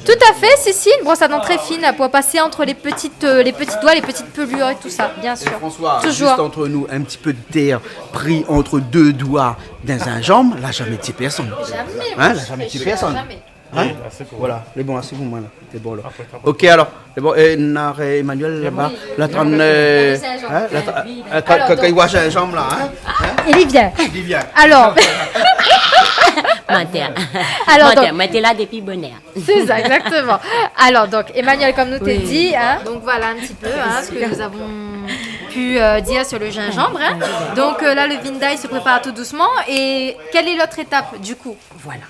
Tout à fait, Cécile, une brosse à dents très fine pour passer entre les petites, euh, les petits doigts, les petites pelures et tout ça, bien sûr. Et François, toujours. Juste entre nous, un petit peu de terre pris entre deux doigts d'un gingembre, la jamais tué personne. Jamais. Hein, la jamais tué personne. Jamais. Hein ? Oui, assez pour moi. Voilà, lé bon, assez pou moin la. Lé bon la. Après, après. Ok, alors, lé bon, é, na, euh, Emmanuel laba, la tann, euh, hein, la tann, euh, kan, kan i voi gingembre la, hein ? Hein ? Li vien. Li vien. Alors. Mantèr. Alors, mantèr, donc, moin té la dopi bonèr. C'est ça, exactement. Alors, donc, Emmanuel, comme nous t'ai dit, hein, donc voilà un petit peu, hein, ce que nous avons pu, euh, dire sur le gingembre, hein. Donc, euh, là, le vindai se prépare tout doucement. Et quelle est l'autre étape, du coup ? Voilà.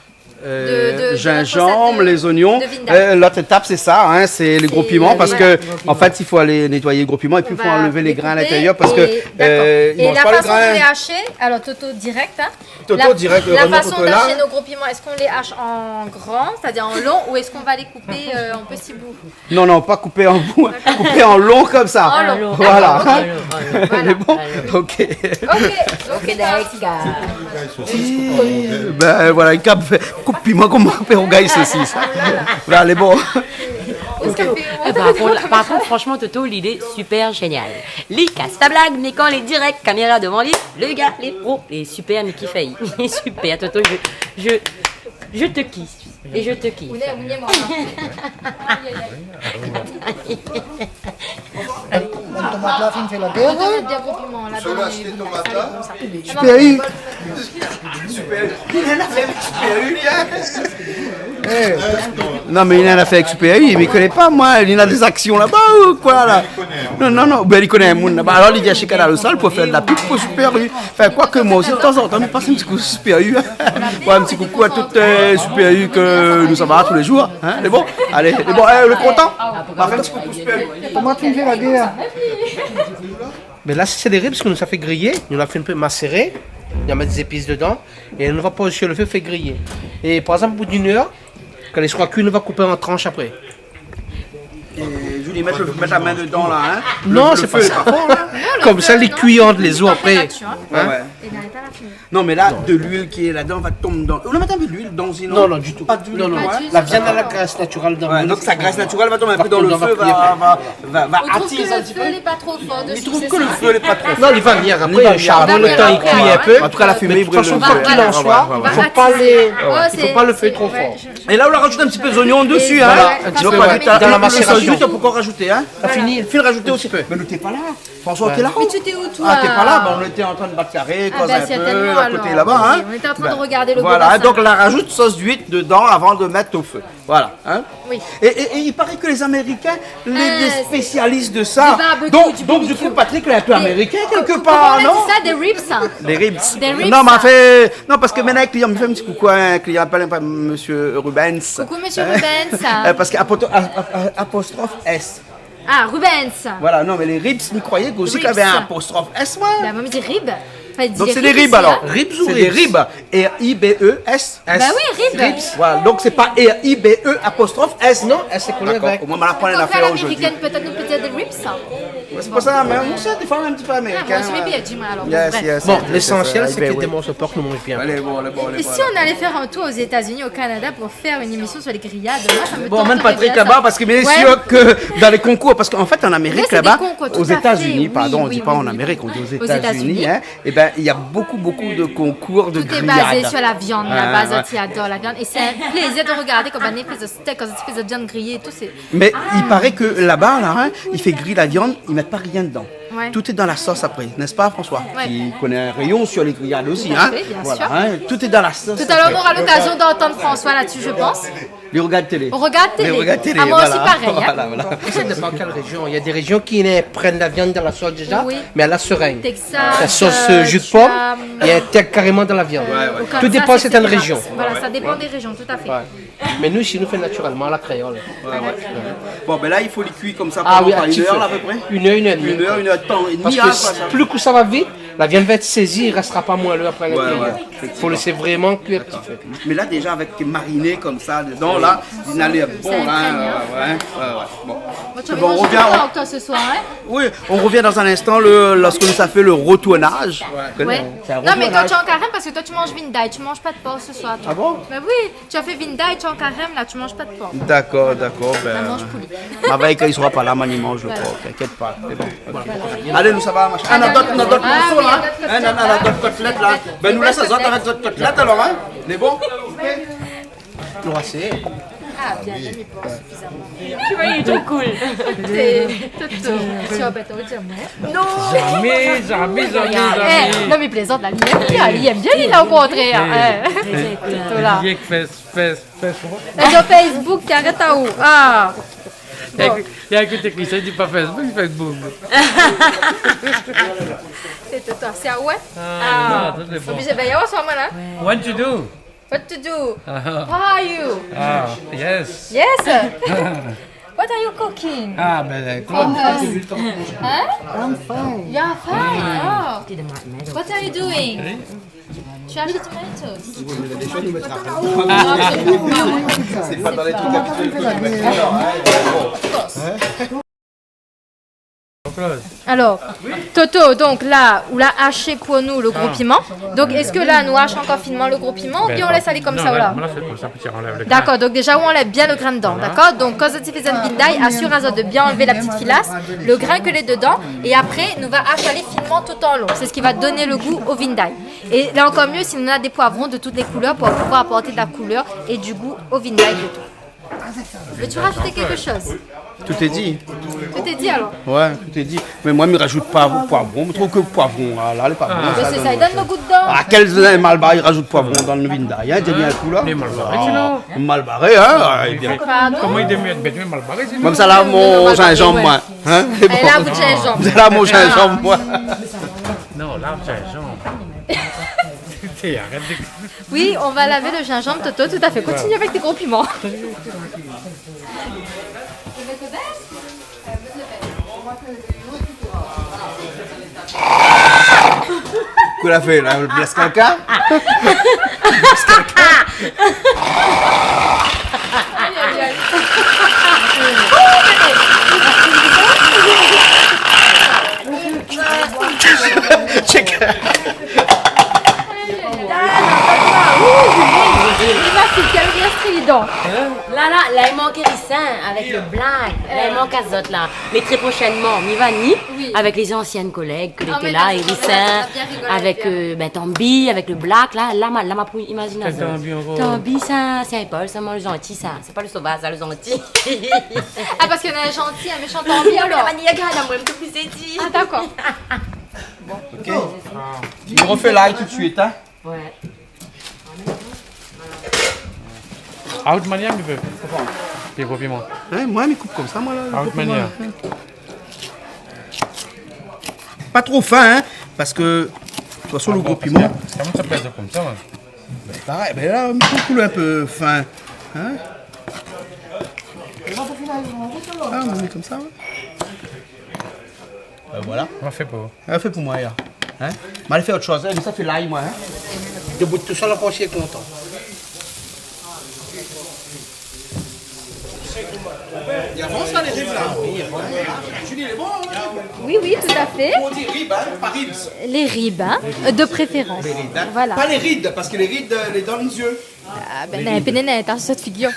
Euh, de, de la gingembre, recette de, les oignons. De vindai. Euh, l'autre étape, c'est ça, hein, c'est les gros piments, parce que, en fait, il faut aller nettoyer les gros piments et puis il faut enlever les grains à l'intérieur parce que, euh, ils mangent pas les grains. Et la façon de les hacher, alors, Toto, direct, hein. Toto, direct, la façon d'hacher nos gros piments, est-ce qu'on les hache en grand, c'est-à-dire en long, ou est-ce qu'on va les couper, euh, en petits bouts ? Non, non, pas coupé en bout, coupé en long comme ça. En long. Voilà. D'accord, ok. Voilà. Lé bon ? Ok. Ok, donc c'est parti. Ben voilà, i kap fé koup piman koman i fé rougay sosis. Voilà, lé bon. Eh, par contre, par contre, franchement, Toto, l'idée super géniale. Li kas sa blag, mé kan lé direct, caméra devant lui, le gars, lé pro, lé super, mé ki fé. Super, Toto, je, je, je te kiffe. Et je te kiffe. Ou lé, ou lé mor. Tomat la, fine fé la guèr, hein ? Super U. Super U, li néna in afèr avèk Super U, hein. Eh. Non, mé li néna in afèr avèk Super U, mé li koné pa, moin, li néna dé zaksion laba ou koi, la ? Non, non, non, ben, li koné in moun laba. Alor, li vien shé Kanal Austral pou fé de la pub pou Super U. Enfin, quoique moi aussi, de temps en temps, mi pass in ti kou Super U, hein. Ouais, un petit coucou à toute, euh, Super U ke nou sava tou lé jour, hein. Lé bon ? Alé, lé bon, eh, lé kontan ? Nou va fé in ti coucou Super U. Koman ou fé la guèr ? Mé la, sé lé ribs ke nou sa fé griyé, nou la fé in pé maséré, nou va mèt dé zépis dedan, é nou va poz su le fé, fé griyé. É par égzanp, au bout d'une heure, kan li sra kui, nou va koupé an transh apré. É Julie, mèt le, mèt la min dedan la, hein. Non, sé pa sa. Konmsa, li kui ant lé zo apré. Ouais, ouais. Non, mé la, de luil ki lé ladan va tonm dan. Ou la mèt in pé de luil dan, sinon ? Non, non, du tout. Pa de luil, non, non. La viann na la grès natirèl dan. Ouais, donk sa grès natirèl va tonm in pé dan le fé, va, va, va, va atiz in ti pé. Ou trouv ke le fé lé pa tro for desi, sé sa ? Mi trouv ke le fé lé pa tro for. Non, li va vnir apré, le sharbon, le tan li kui in pé. An tou ka, la fimé i bril le fé. Mé de tout fason, koi k'i an soi, i fo pa le, i fo pa le fé tro for. É la, ou la rajout in ti pé zoignon desi, hein. Voilà, in ti pé, ouais. Dan la masérasion. Ou pé rajout, hein. Sa fini. Fine rajout osi. Mé nou té pa la. François, té la ? Mé ou té ousa, toi ? Ah, té pa la, ben, nou té antrin bat karé, koz in pé, a koté laba, hein. Oui, nou té antrin regard le bobassin. Voilà, donk la rajout sos d'uit dedan avan de mèt o fé. Voilà, hein. Oui. É, é, é i paré ke lé Amérikin, lé, lé spésialis de sa. Du barbecue, du barbecue. Donk, donk, du kou, Patrick lé in pé amérikin, kèlke par, non ? Koman ou la di sa, dé ribs, sa ? Dé ribs. Dé ribs, sa. Non, mé an fèt, non, parske mintnan, in klian, mi fé in ti koukou a in klian, apèl in pé Monsieur Rubens. Coucou, Monsieur Rubens. Hein ? Euh, parske apot-, a-, a-, a-, apostrophe S. Ah, Rubens. Voilà, non, mé lé ribs, mi kroiyé ke osi lavé in apostrophe S, moin. Ben, moin, mi di rib. Enfin, donk sé dé ribs, alor. Ribs ou ribs ? Sé dé ribs. R I B E S. Bah oui, ribs. Ribs. Voilà, donk sé pa R I B E apostrophe S. Non, S lé kolé avèk. D'accord. Au moins, ma aprann in afèr zordi. Pétèt nou pé dir dé ribs, sa. Ouais, sé pou sa, mé moin osi, défoi, in ti pé amérikin, hein. Ah, moin osi, mi di, alor, bon, bref. Yes, yes, yes, yes, yes. Bon, lésansièl, sé ke té manso por nou manz bien. Alé, bon, alé, bon, alé, bon, alé. Et si on allait faire un tour aux États-Unis, au Canada, pour faire une émission sur les grillades. Moi, ça me tenterait bien, ça. Bon, emmène Patrick là-bas, parce que bien sûr que dans les concours, parce qu'en fait, en Amérique, là-bas, aux États-Unis, pardon, on dit pas en Amérique, on dit aux États-Unis, hein. Là, c'est des concours tout à fait, oui, oui, oui. Aux États-unis. Eh ben, il y a beaucoup, beaucoup de concours de grillades. Tout est basé sur la viande, la base, hein, ouais. Zot i ador la viann. É sé in plézir de regardé kan bann i fé zot stèk, kan zot i fé zot viann griyé é tout, sé... Mais il paraît que là-bas, là, hein, il fait griller la viande, ils mettent pas rien dedans. Ouais. Tout est dans la sauce après, n'est-ce pas, François ? Ouais. Qui connaît un rayon sur les grillades aussi, hein ? Tout à fait, bien sûr. Voilà, hein, tout est dans la sauce après. Tout à l'heure, on aura l'occasion d'entendre François là-dessus, je pense. Li rogard télé. Li rogard télé. Li rogard télé, voilà. Ah, moin osi, parèy, hein. Voilà, voilà. Sa i dépan kèl réjion. Il y a des régions qui ne prennent la viande dans la sauce déjà, oui, mais à la seringue. Texas, euh, tu as, euh, il y a un texte carrément dans la viande. Ouais, ouais. Tout dépend, c'est une région. Au Kansas, et cetera. Voilà, ça dépend des régions, tout à fait. Ouais. Mé nou, isi, nou fé natirèlman a la kréol. Ouais, ouais. Bon, ben là, il faut les cuire comme ça pendant quoi, une heure à peu près ? Ah oui, à petit feu. Une heure, une heure et demie. Une heure, une heure de temps et demi, hein, quoi, ça. Parce que plus que ça va vite, la viande va être saisie, il restera pas moelleux après à l'intérieur. Ouais, ouais, effectivement. Faut laisser vraiment cuire à petit feu. D'accord. Mais là, déjà, avec mariné comme ça dedans, là, il a l'air bon, hein, ouais, ouais, ouais, ouais. Bon. Bon, tu vas manger du porc, toi, ce soir, hein ? Oui, on revient dans un instant, le, lorsque nous avons fait le retournage. Ouais. Non, mais toi, tu es en carême parce que toi, tu manges vindalë, tu manges pas de porc ce soir, toi. Ah bon ? Mais oui, tu as fait vindalë, tu es en carême, là, tu manges pas de porc. D'accord, d'accord. Ben, ma vèy, kan li sra pa la, mi manz lo por, t'inquiète pas, c'est bon. Ok. Allez, nou sava, machin. Ah, na dot, na dot morso la, hein. Na dot kotlèt la. Ben, nou lès azot avèk zot kotlèt alor, hein. Lé bon ? Lé asé. Ah, bien, bien, mi pans sufizaman. Tu vois, il est trop cool. Toto, tu vas pas te dire, moi. Non. Jamais, jamais, jamais, jamais. Eh, non, mi plézant la, li èm bien, li èm bien, li la, au contraire. Eh, Toto la. Fès, fès, fès. Sur Facebook, arèt aou. Ah. Bon. Il y a que qui dit pas Facebook, Facebook. C'est Toto, c'est à ouais. Ah, ça, c'est bon. Obligé, ben, il y a en ce moment là. What to do? What to do? How are you? Ah, yes. Yes. What are you cooking? Ah, ben, for us? Hein? I'm fine. You are fine. Oh. What are you doing? Tu as acheté tomatoes? C'est pas dans les trucs habituels que je mets. Alors, Toto, donc là, ou la ashé pou nou le gro piman. Donc, èske la nou ash ankor finement le gro piman, oubien ou lès alé konmsa, non, voilà. D'accord, donc déjà ou anlèv bien le grin dedan, d'accord ? Donc kan zot i fé in vindalë, asir azot de bien anlèv la petite filasse, le grin ke lé dedan, et après nou va ash ali finement tout en long. C'est ce qui va donner le goût au vindalë. Et là encore mieux si nou néna des poivrons de toutes les couleurs pour pouvoir apporter de la couleur et du goût au vindalë de tout. Veux-tu rajouter quelque chose ? Tout est dit. Tout est dit alors ? Ouais, tout est dit. Mé moin mi rajout pa poivron. Mi trouv ke poivron la, la lé pa bon. Mé sa i donn le gou dedan. Ah, kèl malbar i rajout poivron dan le vindalë, hein ? Di bien le kou la. Lé malbaré, sinon. Malbaré, hein ? Ah, bien. Pardon ? Koman i dé mèt bèt, mé malbaré, sinon. Mèm sa la, mon zinzanm, moin. Hein ? Lé bon. Sa la, mon zinzanm, moin. Non, la, zinzanm. Arèt de Oui, on va laver le gingembre, Toto, tout à fait. Continue avec tes gros piments. Kosa la fé la, blès kalka ? Aïe, aïe, aïe. Check. Li va fé kèl rès évidan. La, la, la, i mank Hérissin avèk le black. La, i mank azot la. Mé très prochainement, mi va ni avèk les anciennes collègues ke lété la, Hérissin, avèk, euh, ben, Tanbi, avèk le black, la, la, ma, la, ma pou imazine azot. Kèl Tanbi ankor ? Tanbi, sa, sé in pol, sa, moin, le zanti, sa. Sé pa le sovaz, sa, le zanti. Ah, parske néna zanti, in méchant Tanbi, alor. Non, mé la manièr ke la, moin, mi trouv ke sé di. Ah, d'accord. Ok. Nou refé lay tout de suite, hein. Ouais. Out manièr, mi fé. Pi gro piman. Hein, moin mi koup konmsa, moin la. Out manièr. Pa tro fin, hein, parske de tout fason le gro piman. Koman sa pèz konmsa, moin ? Ben, parèy, ben la, mi trouv ke lé in pé fin, hein. Ah, mi mèt konmsa, ouais. Ben voilà. Ma fé pou ou. Ma fé pou moin, ya. Hein ? Ma alé fé ot shoz, hein, mé sa fé lay, moin, hein. Debout tousèl, ankor, mi lé kontan. I avans sa, lé rib la ? Oui, i avans. Julie, lé bon, hein ? Oui, oui, tout à fait. On dit rib, hein, pa ribs. Les ribs, hein, de préférence. Les ribs, hein. Voilà. Pa lé rid, parske lé rid, euh, lé dan le zié. Ah, ben, non, pé néna, t'as cette figure.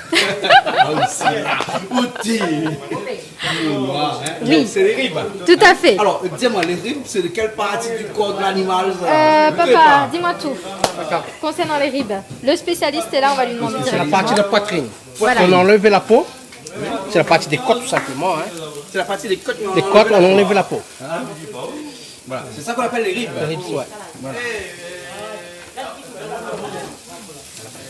Ah, osi la. Oti. Oui. Sé lé rib. Tout à fait. Alors, dis-moi, les ribs, c'est de quelle partie du corps de l'animal, ça ? Euh, papa, dis-moi tout. Concernant les ribs. Le spécialiste est là, on va lui demander directement. C'est la partie de poitrine. Voilà. On enlève la peau. C'est la partie des côtes, tout simplement, hein. C'est la partie des côtes, on enlève la peau. Voilà, c'est ça qu'on appelle les ribs. Les ribs, ouais. Voilà.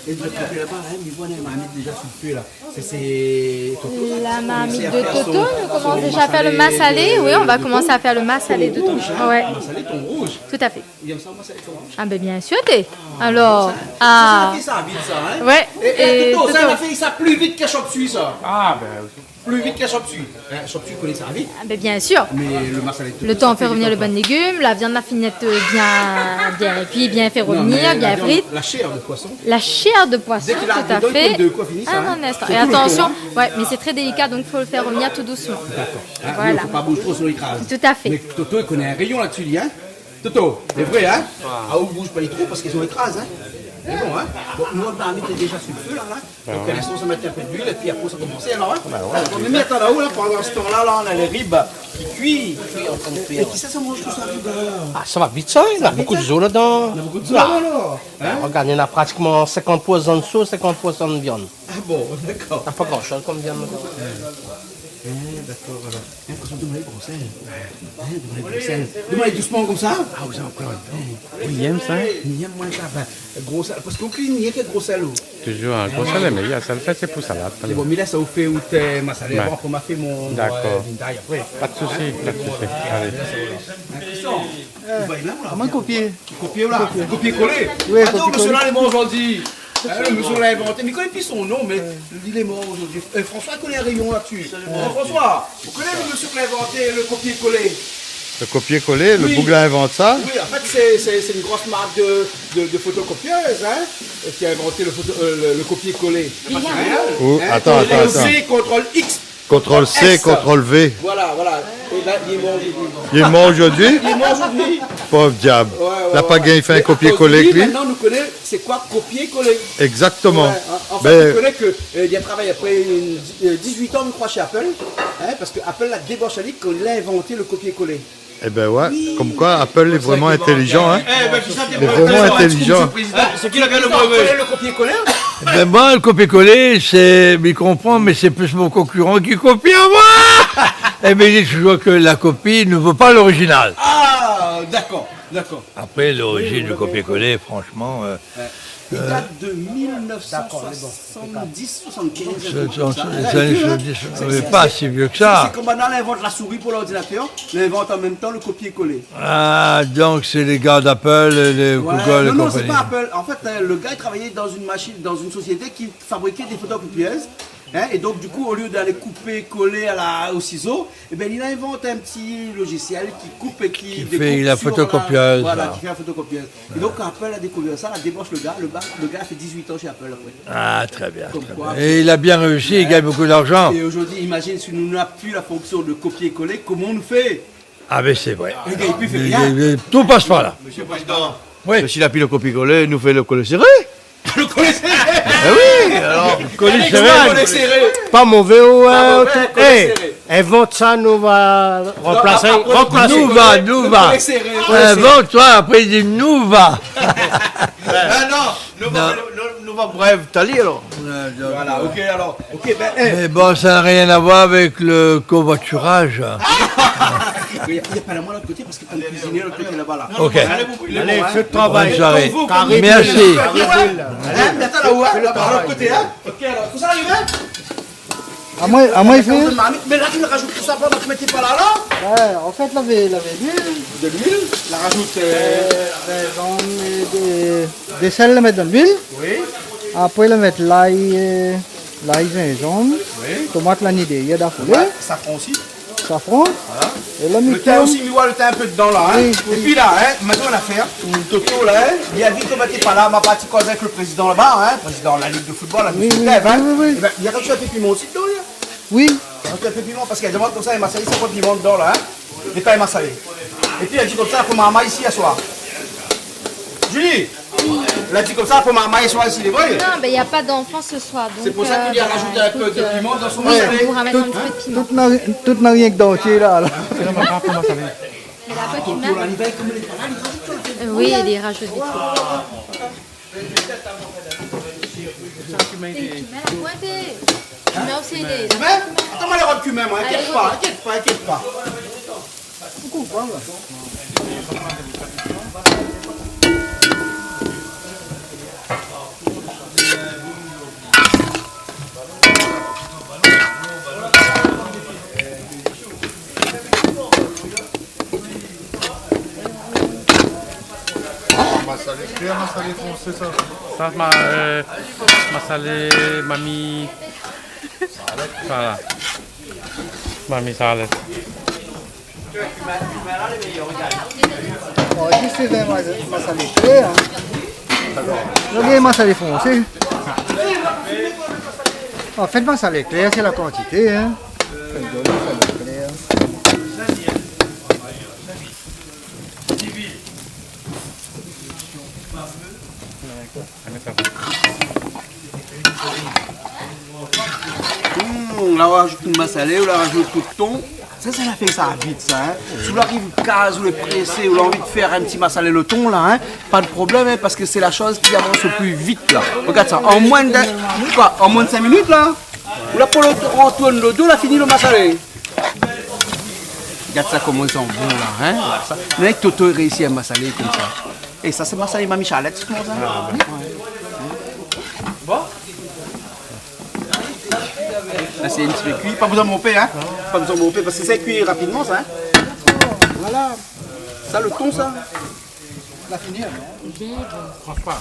É de l'ot koté laba, hein, mi voi la marmit déza sou le fé la. Sé, sé Toto sa ki komansé a fé son, son, son, son, euh, massalé. La marmit de Toto, nou komans déza a fé le massalé. Oui, on va commencer à faire le massalé de Toto. Ton rouz, hein. Ouais. Massalé ton rouz. Tout à fait. Ou yèm sa, massalé ton rouz ? Ah ben, bien sûr, t'es. Alors, sa, sa, ah. Sa, sa fé sa vit sa, hein. Ouais. É, é Toto, sa, Toto, la fé sa pli vit ke shop suisse, sa. Ah ben, Pli vit ke shop suey. Hin, shop suey i koné sa vit. Ah, ben, bien sûr. Mé lo masalé, le tan fé rovnir lo bann légim, la viann la fine èt bien, bien kui, bien fé rovnir, bien frit. Non, mé la viann, la shèr de poisson. La shèr de poisson, tout à fait. Dèk li ariv dedan, i koné de koi fini sa, hin. Ah, in instan. Sirtou lo ton, hin. Et attention, ouais, mais c'est très délicat, donc faut le faire revenir tout doucement. D'accord. Hin, voilà. Non, fo pa bouz tro, sinon li kraz. Tout à fait. Mé Toto i koné in réyon la-dsi, hin. Toto, lé vré, hin ? Ah, ou bouz pa tro parske sinon i kraz, hin ? Mé bon, hin ? Bon, nou, la marmit lé déza su lo fé, la, la. Donk, a linstan, sa mèt in pé d'luil épi apré, sa komans, alor, hin ? Ba ouais. Bon, mé atann, la, pandan se tan-la, la, nou na lé rib ki kui. Ki kui an trin de kui. É kisa sa manz tout sa rib, la ? Ah, sa va vit, sa, hin ? Sa va vit, hin ? Na bonpé de zo ladan. Na bonpé de zo, alor. Hin ? Regard, nou na pratikman sinkant pour san de sos, sinkant pour san de viann. Ah bon, dakor. Na pa gran shoz kom viann, non. Hin, dakor, alor. Hin, fo domann ali gran sèl. Hin, domann ali gran sèl. Domann ali dousman konmsa. Ah, ou sa ankor. Hin. Ou i èm sa, hin ? Mi èm, moin, sa, bin, gro sèl. Parske ou kuizine rienk gro sèl, ou. Toujours, hin, gro sèl lé méyèr. Sèl fé, sé pou salad. Mé bon, mi lès aou fé out masalé avan, apré ma fé mon, euh, vindaye apré. Dakor. Pa de sousi, pa de sousi. Alé. Hin, Christian, ou va la, ou la, kopié. Kopié, ou la. Kopié. Kopié kolé. Oui, kopié kolé. Atann, mésyé-la, lé mor zordi. Hin, lo mésyé la invanté, mi koné pi son non, mé li lé mor zordi. Euh, François i koné in réyon la-dsi. Absolument. Euh, François, ou koné lo mésyé ki la invanté lo kopié kolé ? Lo kopié kolé, lo boug la invant sa ? Oui, an fèt, sé, sé, sé in gro mark de, de, de fotokopièz, hin, ki la invanté lo foto, euh, lo, lo kopié kolé. Hin ? Ou, atann, atann, atann. Contrôle C, contrôle X. Contrôle C, S. Contrôle V. Voilà, voilà. É bin, li lé mor zordi. Li lé mor zordi ? Li lé mor zordi. Pov diab. Ouais, ouais, ouais. La pa gingn fé in kopié kolé avèk li. Mé akoz de li, mintnan, nou koné sé koi kopié kolé. Exactement. Ouais, an, an fèt, nou koné ke, euh, li la travay apré in, euh, dizuit an, mi kroi, shé Apple. Hin, parske Apple la débaush ali kan li la invanté lo kopié kolé. Ébin ouais, oui, konm koi Apple lé vréman intélizan, hin. Ébin, kisa té vréman intélizan. Hin, sé ki la gingn lo brevé ? Ou koné lo kopié kolé ? Ébin moin, lo kopié kolé, sé, mi konpran, mé sé plis mon konkiran ki kopi amoin. Ébin, mi di toujours ke la kopi ne vaut pas l'original. Ah, dakor, dakor. Apré, lorizine du kopié kolé, franshman, euh, Ouais. I dat de mil nèf san soisann-dis, soisann-kinz, in trik konmsa. Sé, sé, sé, sé, sé pa si vié ke sa. Sé, sé konm banna la invant la souri pou lordinatèr, la invant an mèm tan lo kopié kolé. Ah, donk sé lé gars d'Apple, lé Google é konpani. Ouais, non, non, sé pa Apple. An fèt, hin, lo gars i travay dan in mashine, dan in sosiété ki fabrikait des photocopieuses. Hin, é donk, du kou, olié d'alé koupé, kolé a la, o sizo, ébin, li la invant in ti lozisièl ki koup é ki dékoup la fotokopièz, voilà, ki fé la fotokopièz. É donk, kan Apple la dékouvèr sa, la débaush lo gars, lo gars, lo gars la fé dizuit an shé Apple apré. Ah, très bien, très bien. Konm koi. Et il a bien réussi, il gagne beaucoup d'argent. É zordi, imazine si nou na pi la fonksion de kopié-kolé, koman nou fé ? Ah, mé sé vré. Lo gars, li pé fé rien. Tout passe par là. Mésyé Prézidan, oui, mé si la pi lo kopié-kolé, nou fé lo kolé séré. Lo kolé séré. Eh oui, alor, kolé séré. Kolé séré. Pa mové, ou, pa mové, kolé séré. Invant sa, nou va ronplasé. Non, pa kolé séré. Nou va, nou va. Kolé séré. Invant sa, apré li di nou va. Ah non, nou va, non, nou, nou va brèv tali, alor. Voilà, OK, alor. OK, bin, eh. Mé bon, sa na rien à voir avèk lo kovoiturage. Mé i a, i a pa la moin lot koté parske kan kuiziné lot koté laba la. OK. Alé, fé lo travay. Bonne soirée. Merci. Hein, mé atann, la, la, laba, lot koté, hein. OK, alor, kosa i ariv, hein ? Amoin, amoin, i fé. Mé la, ou la razout tousa, ou la mèt pa la, la ? Ouais, an fèt, lavé, lavé luil. De luil, la razout, euh, euh, zinzanm é de, de sèl, la mèt dan luil. Oui. Apré, la mèt lay, euh, lay, zinzanm, oui, tomat, la ni dé, la foulé. Ouais, safran osi. Safran. Voilà. É la, mi tourn. Lo tin osi, mi voi lo tin in pé dedan la, hein. Oui, oui. Épi la, hein, ma di aou in afèr, Toto la, hein, li la vi ke ma té pa la, ma parti koz avèk lo prézidan laba, hein, prézidan la lig de football la, oui, mésyé Kev, hein. Oui, oui, oui. Ébin, li la razout in pé piman osi dedan, hein. Oui. Razout in pé piman, parske li la demann konmsa, é masalé, sa pran piman dedan la, hein. É pa masalé. Épi li la di konmsa, fo marmay isi aswar. Julie, li la di konmsa, fo marmay aswar isi, lé vré ? Non, ben, il y a pas d'enfant ce soir, donc, euh, voilà, écoute, euh, on pourra mettre un petit peu de piment. Sé pou sa ke li la razout in pé de piman dan son masalé. Tout, tout na, tout na rienk dantié la, la. Mé la pa ki mèm. Euh, oui, li razout dé truk. Mé, atann, ma la rod kumin, moin, inkièt pa, inkièt pa, inkièt pa. Ou konpran, la. Masalé klèr, masalé fonsé, sa. Sa, ma, euh, masalé mami. Voilà. Mami Salèt. Bon, isi sé vin mas-, masalé klèr, in. Zot i gingn masalé fonsé. An fèt, masalé klèr, sé la kantité, in. Fèt de masalé klèr. Hmm, la, ou la rajout in masalé, ou la rajout lo ton. Sa, sa la fé sa vit, sa, in. Si ou la ariv kaz, ou lé présé, ou la anvi fé in ti masalé lo ton, la, in, pa de problèm, in, parske sé la shoz ki avans lo pli vit, la. Rogard sa, an moin de, koi, an moin de sink minit, la, ou la pran lo, ou tourn lo do, la fini lo masalé. Gard sa koman i san bon la, in. Sa, néna Toto i réisi in masalé konmsa. É sa, sé masalé Mami Salèt, sé koman sa ? Bon. La, sé in ti pé kui. Pa bezoin monpé, in. Pa bezoin monpé, parske sa i kui rapidman, sa, in. Voilà. Sa, lo ton, sa. La fini, in. Bien bon. Franswa.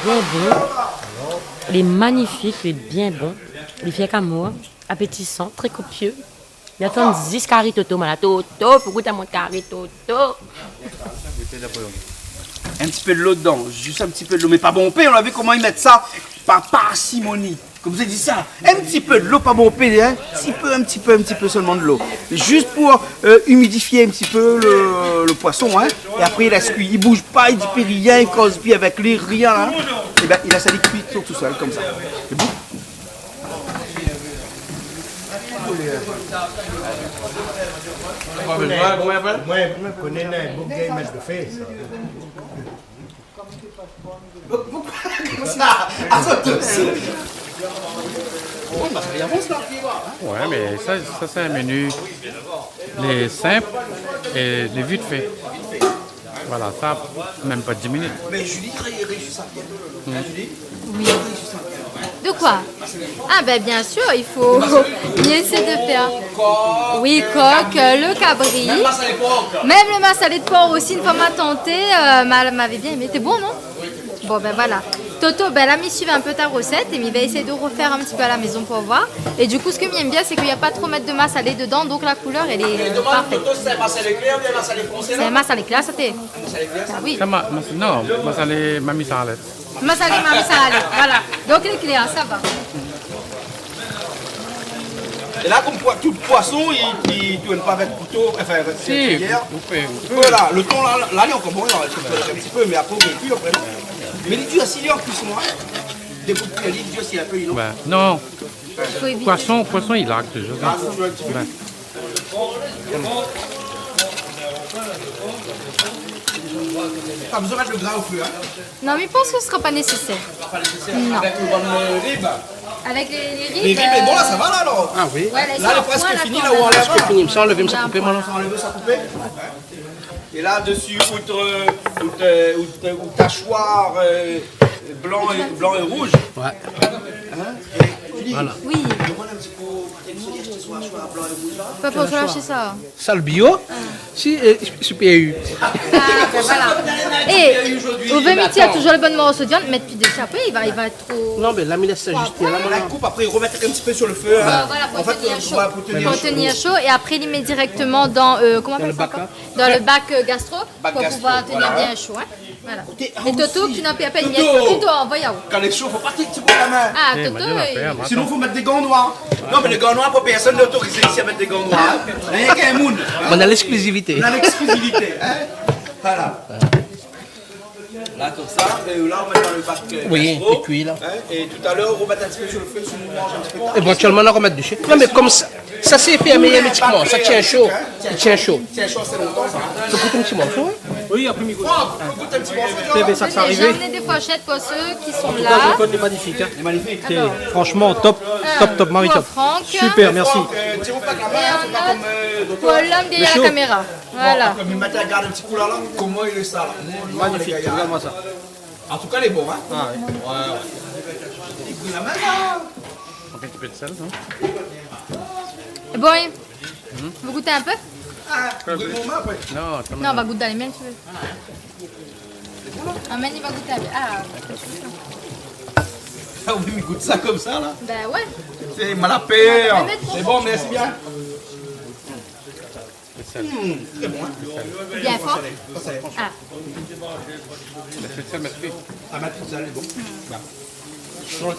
Bien bon. Lé manifik, lé bien bon. Lé fièk amour. Apétisan, tré kopié. Mi atann zis kari Toto, moin la. Toto, pou gout amoin kari Toto. In ti pé dolo dedan, zis in ti pé dolo, mé pa bonpé, ou la vi koman i mèt sa par parsimoni. Konm mi di sa, in ti pé dolo, pa bonpé, in, ti pé, in ti pé, in ti pé solman dolo. Zis pou, euh, imidifié in ti pé lo, lo poison, in. É apré, i lès kui, i bouz pa, i di pi rien, i koz pi avèk li, rien, in. É bin, i lès ali kui tou, tousèl, konmsa. Sé bon. Moin, moin koné in boug i mèt do fé, sa. Konmsa, atann, tout suit. Bon, bah, i avans la. Ouais, mé sa, sa, sé in meni lé sinp é lé vit fé. Voilà, sa, mèm pa dis minit. Mé Julie, i réusi sa bien. Hin, Julie ? Oui. De quoi ? Ah ben, bien sûr, il faut bien essayer de faire. Oui, coq, euh, le cabri. Même masalé por. Même le masalé de porc aussi, une fois m'a tenté, euh, m'a, m'avait bien aimé. C'était bon, non ? Bon, ben voilà. Toto, ben là, mi suiv un peu ta recette et mi va essayer de refaire un petit peu à la maison pour voir. Et du coup, ce que mi aime bien, c'est qu'il y a pas trop mettre de masalé dedans, donc la couleur, elle est, euh, parfaite. Toto, sé in masalé klèr oubien in masalé fonsé la ? Sé in masalé klèr, sa té. In masalé klèr, sa ? Ah oui. Sa ma-, mas-, non, masalé Mami Salèt. Masalé Mami Salèt, voilà. Donc, il est clair, ça va. É la, konm poi-, tout poison, i, i tourn pa avèk kouto, anfin, avèk kuiyèr. Si, ou pé, ou pé. Voilà, lo ton la, la, li lé ankor bon, la, i pé in ti pé, mé apré, ou pé kui apré, non ? Mé li dursi, li an kuison, hin. Dé kou de kuiyèr, li dursi in pé, non ? Ben, non. Faut éviter. Poison, poison, i larg touzour. Ah, fo touzour in ti pé. Ben. Pa bezoin mèt lo gra o fé, hin ? Non, mi pans ke se sera pas nécessaire. Pa nécessaire. Non. Avèk lo bann, euh, rib. Avèk lé, lé rib, lé rib, mé bon, la, euh, sa va, la, alor ? Ah oui. Ouais, la, lé prèsk fini, la, ou anlèv, la. Prèsk fini, mi sa anlèv in ti pé, moin, la. Sa anlèv, sa koupé. É la, desi, out, euh, out, euh, out, euh, out achoir, euh, blan é, blan é rouz. Ouais. Hin ? É Julie, voilà. Oui. Demann in ti pé kèl sort de achoir blan é rouz la. Pa pou achoir sa. Sa, lo bio ? Ah. Si, euh, sé P U. Ah, ben voilà. É, ou vé mèt, i na touzour lo bann morso de viann, mèt pi dési apré, i va, i va tro... Non, mé la, mi lès sa zis la, la, i koup, apré, i romèt in ti pé su lo fé, hin. Voilà, pou tenir sho. An fèt, euh, pou tenir sho. Pou tenir sho, é apré, i mèt dirèkteman dan, euh, koman i apèl sa ankor ? Dan lo bak, hin. Dan lo bak, euh, gastro, pou pouvoir tenir bien sho, hin. Bak gastro, voilà. Voilà. Ékout, é Toto, ki na pa pèn mièt, Toto, anvoy aou. Kan lé sho, fo pa tèt ti bout la min. Ah, Toto, madam, euh, sinon, fo mèt dé gan noir. Non, mé lé gan noir, pa pèrsone lé otorizé isi a mèt dé gan noir, hin. Rienk in moun, hin. On a l'exclusivité. On a l'exclusivité, hin. Voilà. La, konmsa, é la, ou mèt dan lo bak, euh, gastro. Oui, é kui, la. Hin, é talèr, ou romèt in ti pé su lo fé, si nou manz in ti pé tar. Évantuèlman, nou romèt dési. Non, mé konmsa, sa sé fé, mé sinon, hermétiquement, sa i tien sho. I tien sho. I tien sho, sé lontan, sa, hin. Sa i gout in ti morso, hin. Oui, apré, mi gout. Bon, ou gout in ti morso, Jean ? Sa i ariv. J'ai amené des fourchettes pour ceux qui sont là. En tout cas, le code est magnifique, hein. Lé manifik. Alors, franchement, top, euh, top, top, Marie, top. Pour Franck. Super, merci. Franck, euh, ti ou pa la min, sé pa konm, euh, pour l'homme derrière la caméra. Voilà. Bon, apré, mi mèt la gard in ti kou la, la. Koman i lé sa, la ? Manifik, lé gayar. Regarde-moi ça. An tou ka, lé bon, hin ? Ah ouais. Ouais, ouais. I gout la min, la. In ti pé de sèl, non ? Bon, é, vous goûtez un peu ? Ah, gout mon min, apré. Non, atann. Non, on va goûter dans les mains, si tu veux. Ah, Mani va goûter avec. Ah, ah oui, mi gout sa konmsa, la. Ben ouais. Sé malapèr. Sé bon, mèrsi bien. Bien for. Ah. Ah, mèt tout sa, lé bon. Sho ?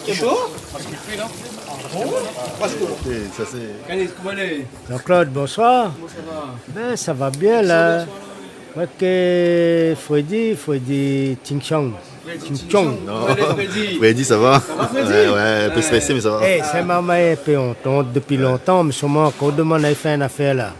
Bon, pa sho. Sa sé... Jean-Claude, bonsoir. Koman sa va ? Ben, sa va bien, la. Moin ké Freddy, Freddy Ting Chong. Ting Chong. Non. Freddy. Freddy, sa va ? Sa va, Freddy ? Ouais, ouais, in pé strésé, mé sa va. Eh, sé momon in pé ont, ont dopi lontan, mé solman ankor demann ali fé in afèr la.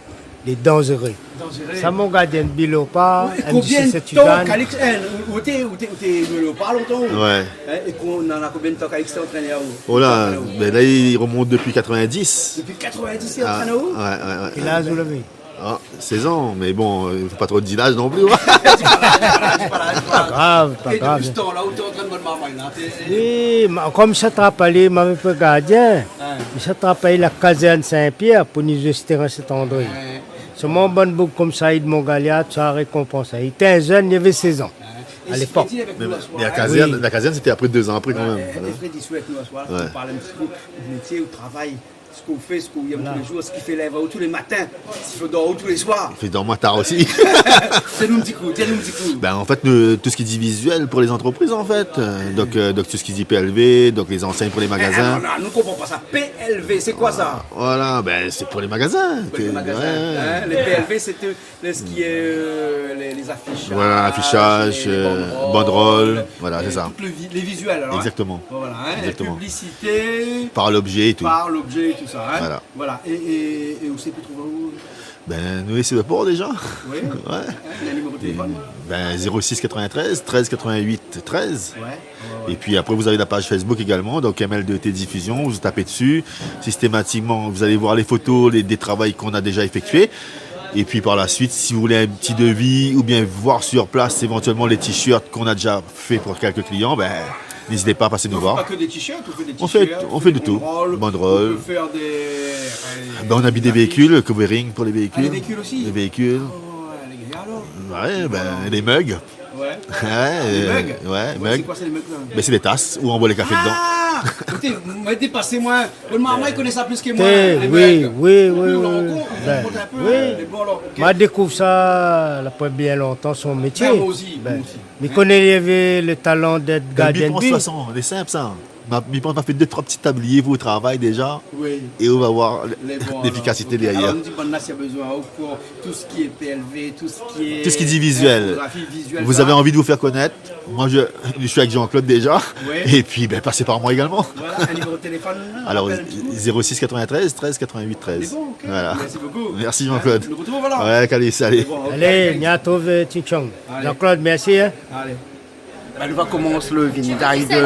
Lé danzéré. Danzéré. Sa mon gardien de bi Léopar, M dix-sept Suzanne. Konbien d'tan Calix, eh, ou té, ou té, ou té Léopar lontan, ou ? Ouais. Hein, é néna konbien d'tan Calix té antrénèr, ou ? Oh la, ben la, li romont dopi quatre-vingt-dix. Dopi quatre-vingt-dix, li antrénèr, ou ? Ah, ouais, ouais, ouais. Kèl az ou lavé ? Ah, seize ans, mais bon, euh, faut pas trop dire l'âge non plus, hein. Di pa laz, di pa laz, di pa laz. Pa grav, pa grav. É dopi stan la, ou té antrin de bann marmay la, té... Oui, ma, kom mi sa trap ali, ma, mi pé gardien. Ouais. Mi sa trap ali la kazèrn Sin-Pièr pou nou zoué si térin Sin-André. Ouais. Solman bann boug komsa, Edmond Galiard, sa rékonpans. Li té in jenn, li lavé seize ans, ouais, à l'époque. Mé, mé la kazèrn, la kazèrn, sété apré, dé zan apré, kan mèm. Voilà. É Freddy, sou avèk nou aswar, pou parl in ti pé de métié, ou travay. Sak ou fé, sak ou yèm tou lé zour, sak i fé lèv aou tou lé matin, sak i fé dor aou tou lé soir. I fé dor amoin tar osi. Di anou in ti kou, di anou in ti kou. Ben, an fèt, nou, tout sak i di vizuèl pou lé zantrepriz, an fèt. Euh, donk, euh, donk, tout sak i di P L V, donk lé zansègn pou lé magazin. Eh, eh, non, non, nou konpran pa sa. P L V, sé koi sa ? Voilà, ben, sé pou lé magazin. Pou lé magazin, ouais, hein, lé P L V, sé tout Lé, sak i lé, euh, lé, lé zafish, voilà, afishaz, lé, lé, euh, banderole, banderole, voilà, sé sa. Tout le vi-, lé vizuèl, alor, hein. Exactement. Voilà, hein, lé piblisité. Exactement. Par l'objet et tout. Par l'objet et tout sa, hein. Voilà. Voilà. É, é, é ou sé pé trouv aou ? Ben, nou, isi, le Port déja. Oui. Ouais. Hein, néna in niméro de téléfone ? Ben, zéro six quatre-vingt-treize treize quatre-vingt-huit treize. Ouais. Ouais, ouais. Et puis après, vous avez la page Facebook également, donc M L deux T Diffusion, vous tapez dessus. Systématiquement, vous allez voir les photos, les, des travaux qu'on a déjà effectués. Et puis par la suite, si vous voulez un petit devis ou bien voir sur place éventuellement les t-shirts qu'on a déjà fait pour quelques clients, ben, n'hésitez pas à passer nous voir. Ou fé pa ke dé t-shirt, ou fé dé t-shirt, banderole, bann... On fait, on fait de tout. Ou pé fé dé, euh, ben, on habille des véhicules, covering pour les véhicules. Ah, les véhicules aussi ? Les véhicules. Ah ouais, lé gayar, alor. Ouais, ben, les mugs. Ouais. Ouais, euh, ouais, mug. Mug. Sé koi sa, lé mug la ? Ben, sé dé tas ou anvoy lo kafé dedan. Ah ! Ékout, moin té pasé, moin. Lo marmay i koné sa plis ke moin, lé mug. Oui, oui, oui, oui. Ou rankont, ou rankont in pé, hein. Ben, oui. Lé bon, alor, OK. Ma dékouv sa la pa bien lontan, son métié. Ben, moin osi, moin osi. Ben, mi koné li lavé lo talan d'èt gardien de bi. Mé mi pans, de tout fason, lé sinp sa. Ma, mi pans ma fé dé, troi ti tablié pou ou travay déja. Oui. É ou va voir l-, léfikasité dèryèr. Lé bon, alor. OK. Alor, nou di bann la, si na bezoin, ou, pou tout sak i lé P L V, tout sak i lé, tout sak i di vizuèl. Infografi, vizuèl, sa. Vous avez envie de vous faire connaître, moi, je, je suis avec Jean-Claude déjà. Oui. Et puis, ben, passez par moi également. Voilà, un numéro de téléphone, on appelle un petit coup. Alors, zéro six quatre-vingt-treize treize quatre-vingt-huit treize. C'est bon, OK. Voilà. Merci beaucoup. Merci, Jean-Claude. Hein, nous retrouvons, voilà. Ouais, allez, salut. C'est bon, OK. Allez, ni retrouv, euh, Tchitchong. Allez. Jean-Claude, merci, hein. Allez. Ben, nou va komans lo vinday de,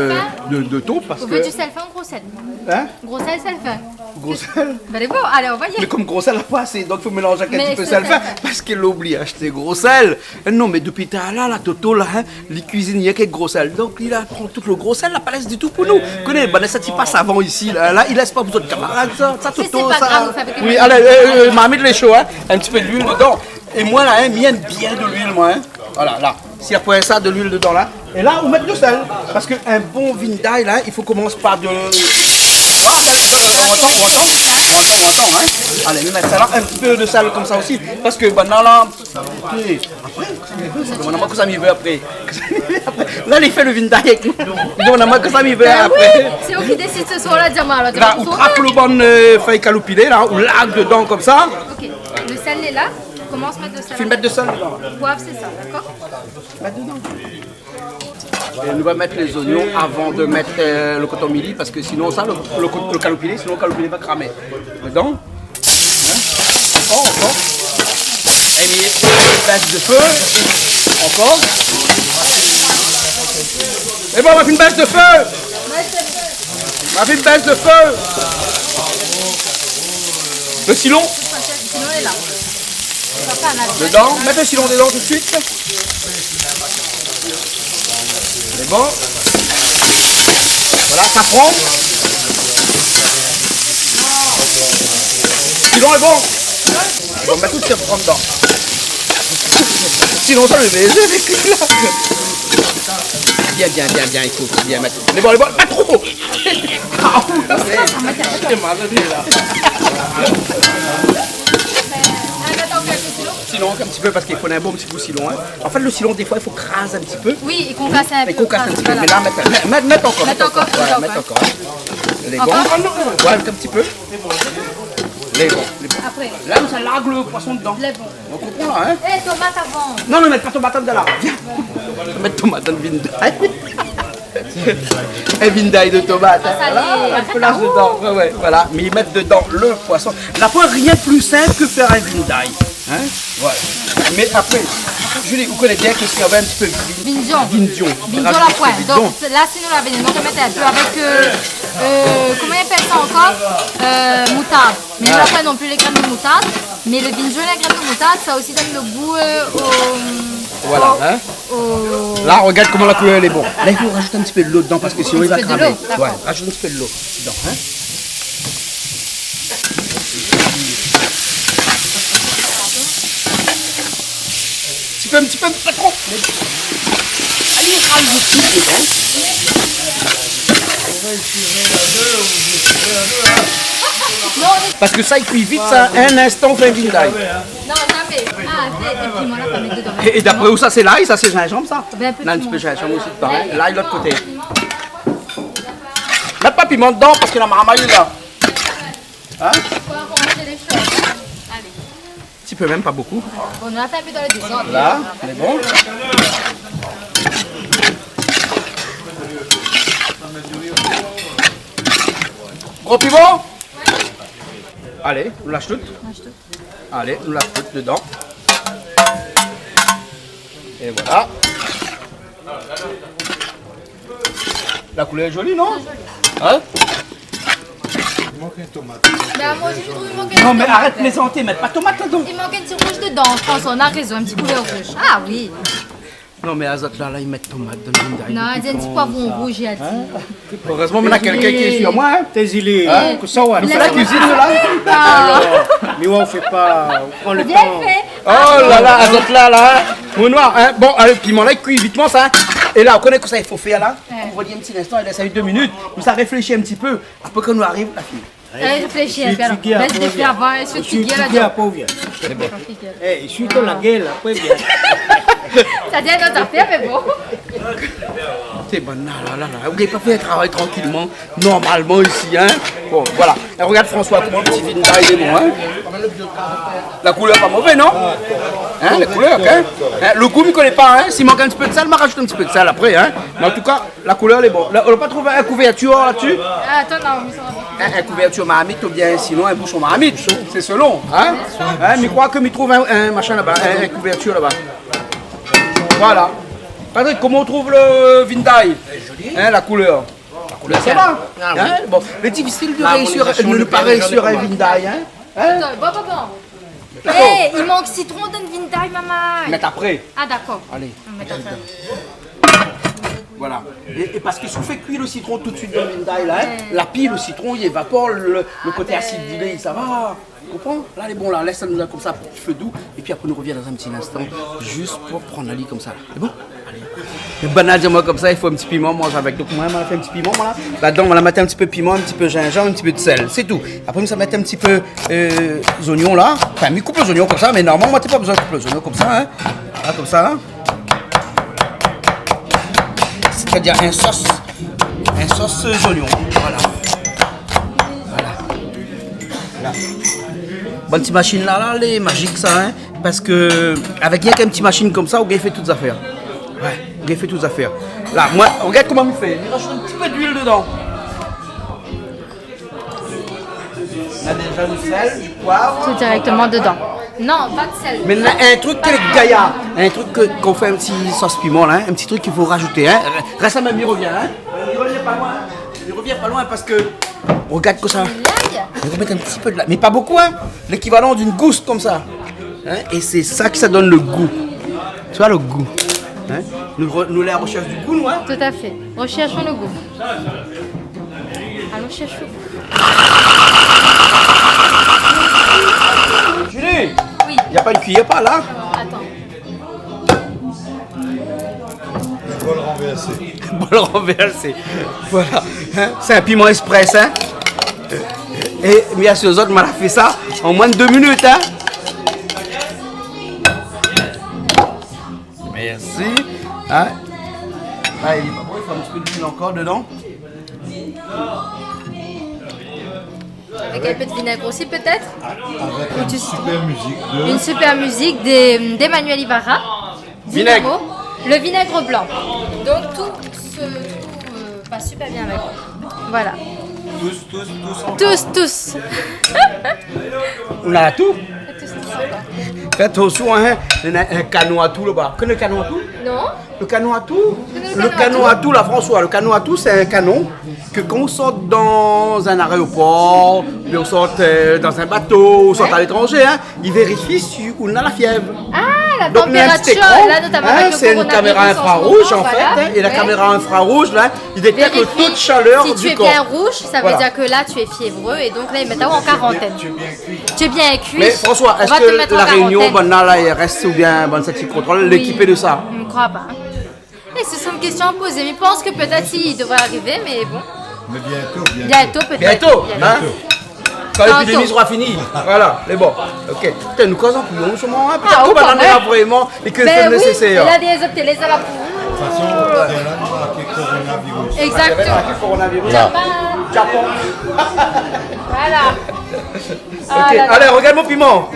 de, de ton, parske... Ou vé du sèl fin ou gro sèl ? Hein ? Gro sèl, sèl fin. Gro sèl ? Ben, lé bon, alé, anvoy. Mé kom gro sèl la pa asé, donk fo mélanzé avèk in ti pé sèl fin, parske la oubli ashté gro sèl. Eh non, mé dopi talèr la, la Toto la, hein, li kuizine rienk gro sèl. Donk li la pran tout lo gro sèl, la pa lès ditou pou nou. Koné, bann la sa ti pas avan isi la, la, li lès pa pou zot kamarad sa, sa, Toto sa. Mé sé pa grav, nou fé avèk... Oui, alé, euh, euh, marmit lé sho, hein. In ti pé d'luil dedan. É moin la, hein, mi èm bien de luil, moin, hein. Voilà, la. Si apré sa, de luil dedan la. É la, ou mèt de sèl. Parske in bon vinday la, i fo komans par de, par in pé, ou antann, ou antann, ou antann, hein. Alé, mi mèt sa la, in ti pé de sèl konmsa osi. Parske bann la, la, OK. Apré, domann amoin kosa mi vé apré. La, li fé lo vinday avèk nou. Domann amoin kosa mi vé apré. Ben oui, sé ou ki désid se soir la, di amoin, alor, di amoin. La, ou trap lo bann, euh, fèy kaloupilé la, ou larg dedan konmsa. OK. Lo sèl lé la. Komans mèt de sèl. Fine mèt de sèl dedan. Poiv, sé sa, dakor ? Mèt dedan. É nou va mèt lé zoignon avan de mèt, euh, lo koton mili, parske sinon sa, lo, lo ko-, lo kaloupilé, sinon lo kaloupilé va kramé. Dedan. Ankor, ankor. É mi bès de fé. Ankor. É bon, ma fine bès de fé. Ma fine bès de fé. Lo silon. Silon lé la. Dedan, mèt lo silon dedan tout suit. Lé bon. Voilà, sa pran. Silon lé bon. Bon, mèt tout sa pran dedan. Silon sa lé bézé avèk li la. Bien, bien, bien, bien, ékout, bien mèt. Lé bon, lé bon, pa tro. Ah, ou la. Sé malad la. An atann, fé atosyon. Silon in ti pé parské i fo in bon ti gou silon, in. An fèt, lo silon, défoi, i fo kraz in ti pé. Oui, i konkas in pé. I konkas in ti pé. Voilà. Mé la, mèt, mèt, mèt ankor, mèt ankor. Mèt ankor, mèt ankor, in. Lé bon. Ankor ? Ouais, in ti pé. Lé bon, lé bon. Apré. La, nou sa larg lo poison dedan. Lé bon. Ou konpran la, in ? Eh, tomat avan. Non, non, mèt pa tomat dedan la. Vien. Mèt tomat dan lo vinday. In vinday de tomat, in. Sa, voilà, lé, in pé la dedan. Ouais, ouais, voilà. Mé i mèt dedan lo poison. Na pa rien de pli sinp ke fé in vinday. In ? Voilà. Mé apré, Julie, ou koné bien ke si ou mèt in ti pé vin-, vindion. Vindion. Vindion la poin. Rajout in ti pé vindion. Donk, la, si nou la vin-, donk, nou mèt in pé avèk, euh, euh, koman i apèl sa ankor ? Euh, moutard. Mé nou la pa non pli lé grin de moutard, mé lo vindion é la grin de moutard, sa osi i donn lo gou, euh, o, o, o... Voilà, in. La, rogard koman la koulèr lé bon. La, i fo rajout in ti pé dolo dedan parské sinon i va kramé. In ti pé dolo, dakor. Ouais, rajout in ti pé dolo dedan, in. Ti pé, in ti pé, pa tro. Parské sa i kui vit sa, in instan ou fé in vinday. Non, zamé. Ah, é, é pi moin la pa mèt dedan. É, é dapré ou sa, sé lay, sa sé zinzanm sa. Bin, in pé de piman. Non, in ti pé zinzanm osi dedan, in. Lay lot koté. Mèt pa piman dedan parské la marmay lé la. In ? Fo aranzé lé shoz, in. Alé. Ti pé mèm, pa bokou. Bon, nou la fé in pé dan lo dézord. La, mé bon. Gro piman ? Alé, nou lash tout. Lash tout. Alé, nou lash tout dedan. É voilà. La koulèr lé zoli, non ? In ? I mank in tomat. Bin, moin osi, mi trouv i mank in tomat. Non, mé arèt plézanté, mèt pa tomat dedan. I mank in ti rouz dedan, François, ou na rézon, in ti koulèr rouz. Ah oui. Non, mé azot la, la, i mèt tomat dan lo vinday. Non, i mèt in ti poivron rouz, i di. In ? Érèzman, néna kèlkin ki lé sir moin, in. Té zilé. In ? Kosa ou la fé ? Nou fé la kuizine, la. Ah. Alor, mé ouais, ou fé pa, ou pran lo tan. Bien fé. Oh la la, azot la, la, in. Mon noir, in. Bon, alé, piman la i kui vitman sa, in. É la, ou koné kosa i fo fé la ? Ouais. Ou va dir in ti instan, i lès ali dé minit. Nou sa réfléshi in ti pé. Apré, kan nou ariv, la fini. Alé, réfléshi in pé alor. Bès défi avan, é sui figir la. Figir, apré ou vien. Lé bon. Eh, sui ton la guèl, apré vien. Sa di in not zafèr, mé bon. Té bann la, la, la, la. Ou gingn pa fé in travay trankilman, normalman isi, in. Bon, voilà. É rogard François, koman lo ti vinday lé bon, in. La koulèr pa mové, non ? In, la koulèr, in ? In, lo gou, mi koné pa, in. Si i mank in ti pé de sèl, ma rajout in ti pé de sèl apré, in. Mé an tou ka, la koulèr lé bon. La, ou la pa trouv in kouvèrtir la dsi ? Ah, atann, non, mé sa va. In, in kouvèrtir marmit oubien sinon in boushon marmit. Sé selon, in ? In, mi kroi ke mi trouv in, in mashin laba, in, in kouvèrtir laba. Voilà. Patrick, koman ou trouv lo vinday ? In, la koulèr ? La koulèr, sa va ? Ah oui. In ? Bon, lé difisil de réisi, de pa réisi in vinday, in ? In ? Atann, bon, bon, bon. Atann. Eh, i mank sitron dan in vinday, momon. Mèt apré. Ah, dakor. Alé. Mèt apré. Voilà. É, é parské si ou fé kui lo sitron tout suit dan in vinday la, in, la pi lo sitron i évapor lo, lo koté asid dilé, sa va. Ou konpran ? La, lé bon la, lès ali la konmsa, fé dou, épi apré nou rovien dan in ti instan, zis pou pran ali konmsa. Lé bon ? Alé. Bann la di amoin konmsa, i fo in ti piman, manz avèk. Donk moin, ma fé in ti piman, moin la. Ladan, moin la mèt in ti pé piman, in ti pé zinzanm, in ti pé de sèl. Sé tou. Apré, nou sa mèt in ti pé, euh, zoignon la. Anfin, mi koup lé zoignon konmsa, mé normalman, moin té pa bezoin koup lé zoignon konmsa, in. La, konmsa, la. Sétadir in sos, in sos, euh, zoignon. Voilà. Voilà. La. Bann ti mashin la, la, lé mazik sa, in. Parské avèk rienk in ti mashin konmsa, ou gingn fé tout zafèr. Ouais, ou gingn fé tout zafèr. La, moin, rogard koman mi fé. Mi rajout in ti pé d'luil dedan. Na déza lo sèl, lo poiv. Tout dirèkteman dedan. Non, pa de sèl. Mé na in trik ke lé gayar, in trik ke, kan ou fé in ti sos piman la, in, in ti trik i fo rajouté, in. Rès la mèm, mi rovien, in. Mi rovien pa loin, in. Mi rovien pa loin parské, rogard kosa. Lay. Mi rovien mèt in ti pé de lay, mé pa bokou, in. Lékivalan d'in gous konmsa. In, é sé sa ki sa donn lo gou. Tu vois, lo gou. In ? Nou, nou lé a la roshèrsh du gou, nou, in ? Tout à fait. Recherchons le goût. Allons chercher le goût. Julie ! Oui. Na pa in kuiyèr par la ? Attends. Bol ranvèrsé. Bol ranvèrsé. Voilà. In ? Sé in piman exprès, in ? É mi asir azot, moin la fé sa an moin de dé minit, in ? Hein ? Ah, il est pas bon, il faut un petit peu d'huile encore dedans. Avec un peu de vinaigre aussi, peut-être ? Avec une super musique de... Une super musique des, d'Emmanuel Ivara. Vinaigre. Dinamo. Le vinaigre blanc. Donc tout se, tout, euh, passe super bien avec. Voilà. Tous, tous, tous ensemble. Tous, tous. On a tout. Tous ensemble. Fé atansyon, hein, néna in kanon a tou laba. Koné lo kanon a tou ? Non. Lo kanon a tou ? Koné lo kanon a tou, la, François, lo kanon a tou, sé in kanon ke kan ou sort dan in aéropor, oubien ou sort, euh, dan in bato, ou sort a létranzé, hein, li vérifi si ou néna la fièv. Ah, la température, là, notamment avec le coronavirus en ce moment, voilà. Donk, néna in ti ékran, hein, sé in kaméra infrarouj, an fèt, hein, é la kaméra infrarouj, la, li détèk lo to de shalèr di kor. Vérifier si tu es bien rouge, ça veut dire que là, tu es fiévreux, et donc là, ils mettent en quarantaine. Tu es bien cuit. Tu es bien cuit. Mé François, èske La Rényon, bann la, l'A R S oubien bann sat i kontrol, lé ékipé de sa ? Oui. Je ne crois pas. Et ce sont des questions à poser. Mais je pense que peut-être il devrait arriver, mais bon. Mais bientôt, bientôt. Bientôt, peut-être. Bientôt, hein ? Bientôt. Kan lépidémi sera fini. Voilà, lé bon. Ok. Putain, nou koz an pou nou, sûrement, hein. Ah, ou kan mèm. Putain, bann la, vréman, é ke sé nésésèr. Ben oui, il a des hôtels, les à la poule. De toute façon, voilà, nou la marké coronavirus. Exactement. Marké coronavirus. La. Japon. Voilà. Ok, ah là là. Alé, regard mon piman.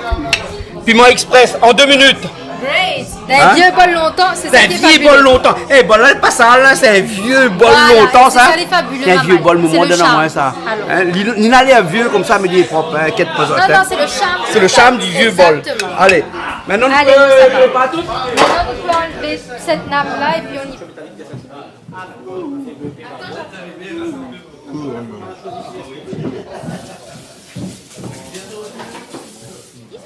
Piman express, an dé minit. Great. Hein ? D'un vieux bol lontan, c'est ça qui est fabuleux. D'un vieux bol lontan. Eh, bol la, pa sa la, sé in vié bol lontan, sa. Voilà, c'est ça, les fabuleux, maman. In vié bol, momon, donn amoin sa. C'est le charme. Alors. Hein, li, li na lèr vié konmsa, mé li lé prop, hein, inkièt pa. Non, non, c'est le charme. C'est le charme du vieux bol. Exactement. Alé, mintnan, nou pé, nou pé partou. Maintenant, on peut enlever cette nappe-là et puis on y va.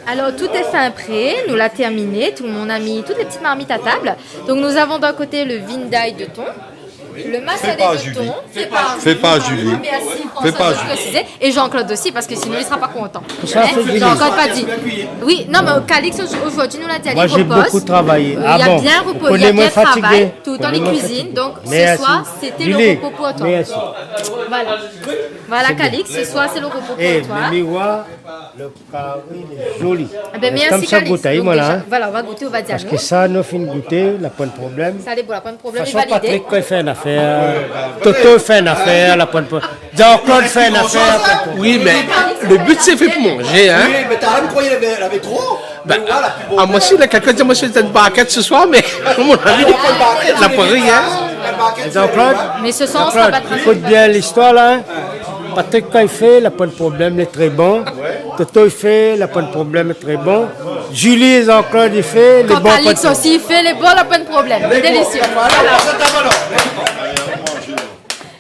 Alors, tout est fin prêt, nou la terminé, tout le monde a mis toutes les petites marmites à table. Donc, nous avons d'un côté le vindai de thon, le massalé de thon, fait par Julie. Merci, François, de préciser. Et Jean-Claude aussi, parce que sinon, il sera pas content. Hein ? Jean-Claude Padi. Oui, non, mais Calix, aujourd'hui, nou la di ali, repose. Moi, j'ai beaucoup travaillé. Ah bon ? Il a bien reposé, il a bien travaillé, tout le temps, il cuisine. Donc, ce soir, c'était le repos pour toi. Merci. Julie, merci. Voilà. Voilà, Calix, ce soir, c'est le repos pour toi. C'est bien. Eh, mé mi oi, lo kari lé zoli. Eh ben, merci, Calix. Konmsa, gout ali, voilà, hein. Voilà, on va goûter, on va dire. Parske sa, nou fine gouté, la poin problèm. Sa lé bon, la poin problèm, validé. Fason Patrick, kan li fé in afèr, Toto fé in afèr, la poin problèm. Jean-Claude fé in afèr, la poin problèm. Oui, mais le but, c'est fait pour manger, hein. Oui, mais t'as même croyé, il avait, il avait trop. Ben, mais voilà, ah, moi aussi, là, quelqu'un dit, moi, je suis une barquette ce soir, mais à mon avis, la poin rien, hein. Jean-Claude, Jean-Claude, écoute bien l'histoire, là, hein. Patrick, kan li fé, la poin problèm, lé tré bon. Toto, li fé, la poin problèm, lé tré bon. Julie é Jean-Claude, li fé, lé bon, pa de problèm. Quand Calix aussi, il fait les bons, la poin problèm. Délicieux. Voilà.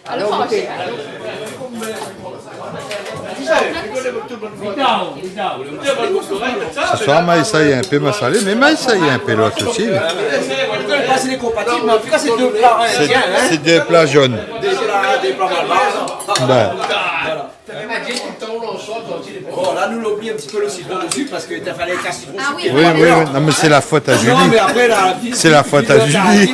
Alon manzé. Sé soir, ma éséy in pé masalé, mé ma éséy in pé lot osi. Sé, sé dé pla zone. Bin. Bon, la, nou la oubli in ti pé lo sitron dési parske té falé èk in sitron. Ah oui. Oui, oui, oui. Non, mé sé la fot a Julie. Non, mé apré, la, sé la fot a Julie.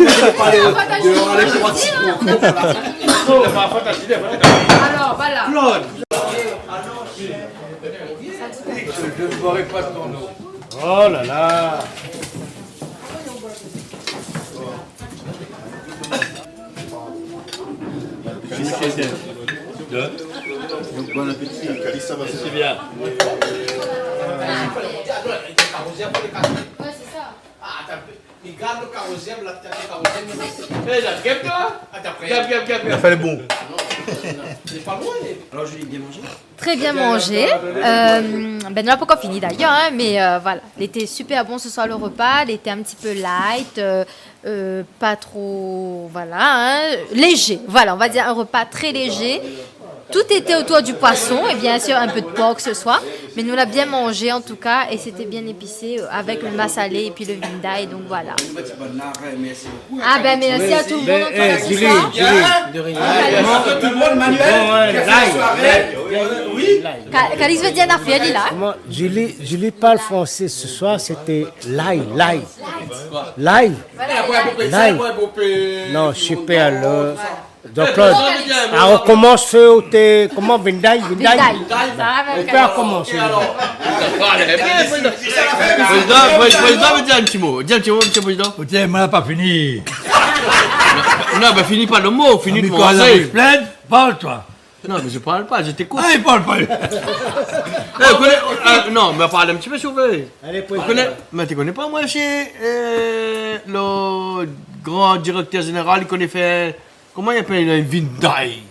Alor, voilà. Claude. Je ne boirai pas ton eau. Oh là là. Bon appétit. Calix, sa va, sé bien. Ouais, sé sa. Ah, atann. Li gard lo karozièm, la, pétèt lo karozièm. Eh, la, gèt, toi. Atann, apré. Gèt, gèt, gèt, gèt. La fé lo bon. Ah non, sé pa loin, mé. Alors, Julie, bien mangé. Très bien mangé. Euh, ben, nou la pankor fini d'ailleurs, hein, mais, euh, voilà. Lété super bon ce soir, le repas. Lété un petit peu light, euh, euh, pas trop, voilà, hein, léger. Voilà, on va dire un repas très léger. Tout était autour du poisson et bien sûr un peu de porc ce soir. Mais nou la bien mangé en tout cas et c'était bien épicé, euh, avec le massalé et puis le vindai, donc voilà. Ah ben, merci à tout le monde, en tout cas, ce soir. Julie, Julie. Tout le monde, Manuel, qui a fait la soirée. Oui. Ka-, Calix vé dir in afèr, li la. Comment, Julie, Julie parle français ce soir, c'était l'ail, l'ail. L'ail. L'ail. Non, super, le, Jean-Claude, a, rekomans, fé oté, koman, vindai, vindai. Vindai. Ou pé rekomansé. Prézidan, prézidan, prézidan, di in ti mo. Di in ti mo, mésyé prézidan. Oté, moin la pa fini. Non, bin, fini pa lo mo, fini de manzé. Mikro-ondes, plin, parl, toi. Non, mé mi parl pa, mi ékout. Ah, li parl pa, li. Eh, ou koné, eh, non, mé parl in ti pé, si ou vé. Alé, ou koné, mé ou koné pa, moin, sé, eh, lo gran direktèr zénéral, li koné fé, koman i apèl, in vinday.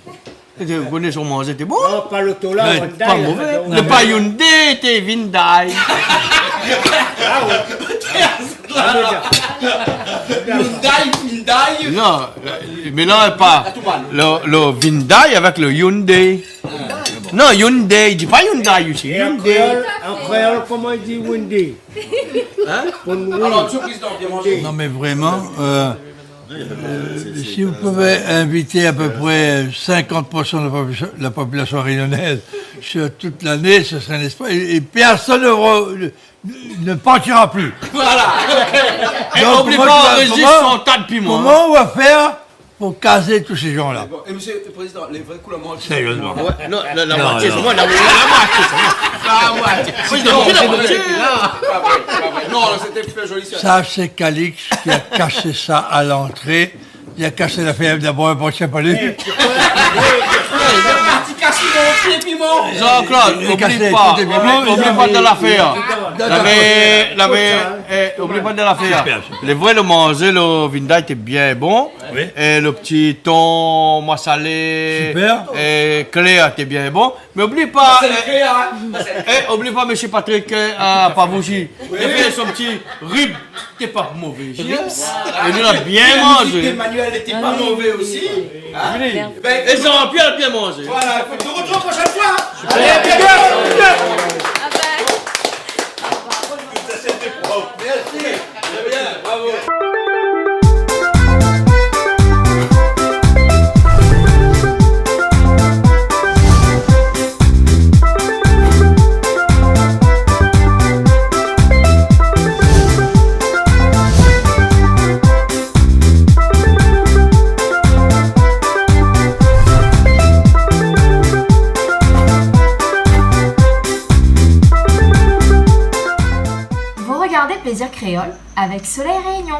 Ou koné son manzé, té bon ? Non, pa lo tola, non, té pa mové. Vinday, non. Lé pa Hyundai, té vinday. Ah ouais. Hyundai, vinday. Non, mé non, pa lo, lo vinday avèk lo Hyundai. Non, Hyundai, di pa Hyundai isi, Hyundai. É an kréol, an kréol, koman i di Hyundai ? Hein ? Pou nou. Alors, monsieur le président, bien mangé. Non, mais vraiment, euh, euh, si vous pouvez inviter à peu près cinquante pour cent de la population, la population réunionnaise sur toute l'année, ce serait un espoir. Et, et personne ne re-, ne, ne partira plus. Voilà. Donc, oubli pa, moi, je vois pas enregistre son ta de piman, hein. Comment on va faire pour caser tous ces gens-là ? Bon, é monsieur le président, lé vré kou la moitié. Sérieusement. Ouais, non, la, la moitié, non, sé moin, la, la moitié, sé moin. La moitié. Président, la moitié. Non, sé pa vré, sé pa vré. Non, c'était plus joli, ça. Ça, c'est Calix qui a cassé ça à l'entrée. Il a cassé la fèm d'abord, bon, c'est pas lui. Ti kas mon pié piman. Jean-Claude, oubli pa, oubli pa de lafèr. Lavé, lavé, eh, oubli pa de lafèr. Super, super. Lé vré, lo manzé, lo vinday, té bien bon. Oui. É lo ti ton masalé, super, é klèr, té bien bon. Mé oubli pa, eh, oubli pa, monsieur Patrick, eh, a Pavouji. Li la fé son ti rib, té pa mové. Rib. É nou la bien manzé. Emmanuel té pa mové osi. Hein ? Oui. É Jean-Pierre la bien manzé. Voilà, nou artrouv proshèn foi. Allez, bien, bien. Merci. Très bien, bravo. Vous regardez Plaisir Créole avec Soleil Réunion.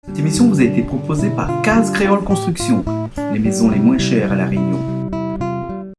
Cette émission vous a été proposée par Case Créole Construction, les maisons les moins chères à La Réunion.